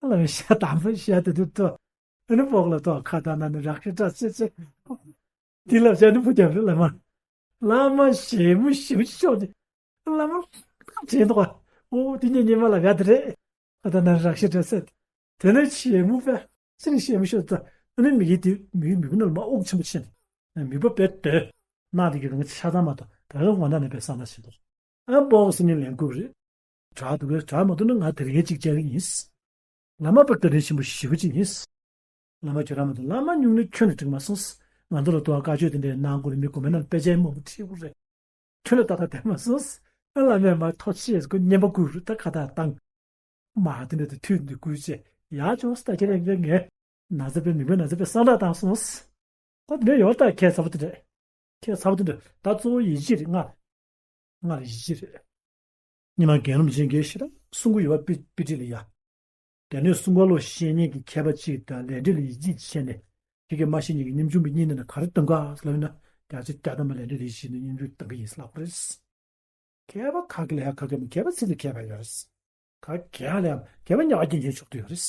བླ་མས་ཤ་དང་པོ་ཤ་དེ་དུ་ཏོ། ཨ་ནི་པོག་ལ་ཏོ་ཁ་ད་ན་ནི་རག་ཤི་ཏྲ་ཅེ་ཅེ། དེ་ལབ་བྱས་ནི་པོ་རྒྱབ་རེད་བླ་མ། བླ་མ་ཞེ་མོ་ཞེ་མོ་ཅིག་ཤོག་ཅེ། བླ་མ་བྱེད་འདུག་ག་ཨོ་དེ་ཉིན་ཉི་མ་ལ་ཡ་དེ་རེད། ཨ་ད་ན་རག་ཤི་དྲ་སད། དེ་ནས་ཆེ་མོ་པས་ཅི་ནས་ཤེས་མི་ཤོད་ད། ཨ་ནི་མི་གི་དེ་མི་མི་བུ་ནང་ལ་མ་དབུགས་ཆེན་པོ་ཕྱིན། མི་བུ་པས་སྡོད། ནག་དེ་གི་རང་ཆ་ཚང་མ་གཏོགས་ད་རུང་ངོ་ན་ནས་པས་བསམ་པ་ཞིག་འདུག་ཨ་པོག་སི་ནི་ལན་ཁུབ་རེད། དྲག་འདུག་གས་དྲག་མ་འདུག་ན་ང་དེ་རིང་གཅིག་བཅར་གི་ཡིན། བླ་མ་པ་བཀའ་དྲིན་ཆེན་པོ་ཞེ་པོ་ཅིག་ཡིན། བླ་མ་ཁྱོད་རང་མ་གཏོགས་བླ་མ་ཉུང་ནི་ཁྱོད་ནི་འགྲིག་མ་སོང་། ང་ཚོ་ལ་དུ་བ་བཀའ་ཆོས་དེ་འདྲའི་གནང་དགོས་རེད། མི་དགོས་མེད་ན་དཔེ་ཆའི་མང་པོ་ཁྲིད་དགོས་རེད། ཁྱོད་ལ་ཏག་ཏག་བསྡད་མ་སོང་། ཨ་བླ་མས་མ་ཐོ་ཆེ་ཟེར་ཁོ་བསྙེན་པ་བསྐུར་རུ་ད་ཁ་བཏགས་བཏང་། མ་དེ་འདྲ་དུ་ཐུགས་འདི་བསྐུར་བྱས་ཡག་བྱུང་སྟ་ཁྱེད་རང་གིས་ངས་ན་ཚ་པའི་མི་མེད་ན་ཚ་པའི་སང་དྲག་བཏང་སོང་། ད་དེ་འདྲ་ཡོད་ད་ཁྱད་མཚར་པོ་དེ་འདྲ། ཁྱད་མཚར་པོ་དེ་འདྲ་ད་གཙོ་བོ་ཡིད་ཆེས་རེད་ང་། ང་ལ་ཡིད་ཆེས་རེད། ཉི་མ་རྒན་རབས་ཅན་གྱིས་ཤི་རང་གསུང་གི་ཡོད་པ་དཔེ་དཔེ་ཁྲིད་ལ་ཡ། དེ་ནས་གསུང་བ་ལོ་བཤད་མཁན་གྱི་མཁས་པ་གཅིག་དང་ལས་འབྲས་ལ་ཡིད་ཆེས་བྱས་ནས་ཁྱེད་ཀྱིས་མ་ཤེས་མཁན་གྱི་ཉམ་ཆུང་པའི་གཉིས་ནས་ན་ག་རེ་གཏོང་ག་ལབ་ན་བརྒྱ་ཆ་བརྒྱ་ཐམ་པ་ལས་འབྲས་ལ་ཡིད་ཆེས་ནས་ཉམ་ཆུང་གཏོང་གི་ཡིན་ལབ་པ་རེད། མཁས་པ་ག་གི་ལ་ཡ་ག་གི་མི་མཁས་པ་ཚིག་ལ་མཁས་པ་ཡོད་རེད། ག་གེ་ལ་ཡ་མཁས་པ་ཉག་ག་རྒྱན་ཆེན་ཆོག་ཏུ་ཡོད་རེད།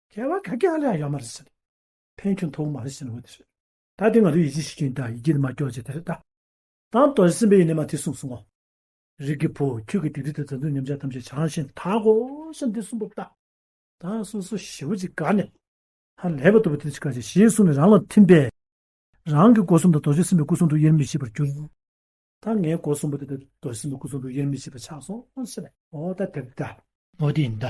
མཁས་པ་ག་གེ་ལ་ཡ་ཡོད་མ་རེད་ཟེར། ཕན་ཁྱོན་ཐོགས་མ་རེད་ཟེར་ནས་འོ་དེ་རེད། ད་དེ་ང་ཚོ་ཡིད་ཆེས་ཤིག་ཀྱིན་ད་ཡིད་ཀྱིས་མ་སྐྱོར་བྱེད་དེ་རེད་ད། ད་མདོ་སེམས་པའི་ཡིན་ནས་མ་དེ་གསུངས་སོང་ངོ་། རིགས་ཀྱི་བུ་ཁྱོད་ཀྱི་སྡིག་སྒྲིབ་དང་བྱང་ཆུབ་ཉམས་ཆག་ཐམས་ཅད་བྱང་ཞིང་དག་གོ་ཞེས་འདི་གསུངས་པ་ལྟ། ད་སོ་སོ་ཞེ་པོ་ཅིག་དགའ་ནས། ཧ་ལས་པ་ལྟ་བུ་དེ་ཅིག་ག་ཅིག་ཞེས་གསུངས་ནས་རང་ལ་ཐིམ་པས། རང་གི་སྒོ་གསུམ་དུ་རྡོ་རྗེ་སེམས་དཔའི་སྐུ་གསུང་ཐུགས་དབྱེར་མི་ཕྱེད་པར་གྱུར། ད་ངའི་སྒོ་གསུམ་པོ་དེ་དག་རྡོ་རྗེ་སེམས་དཔའི་སྐུ་གསུང་ཐུགས་དབྱེར་མི་ཕྱེད་པ་ཆགས་སོང་ཟེར་ནས་འོ་ད་དེ་ལྟ། འོ་དེ་ཡིན་ད།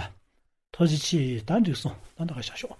ཐུགས་རྗེ་ཆེ་ད་འགྲིག་སོང་ད་ད་ག་བཞག་ཤོག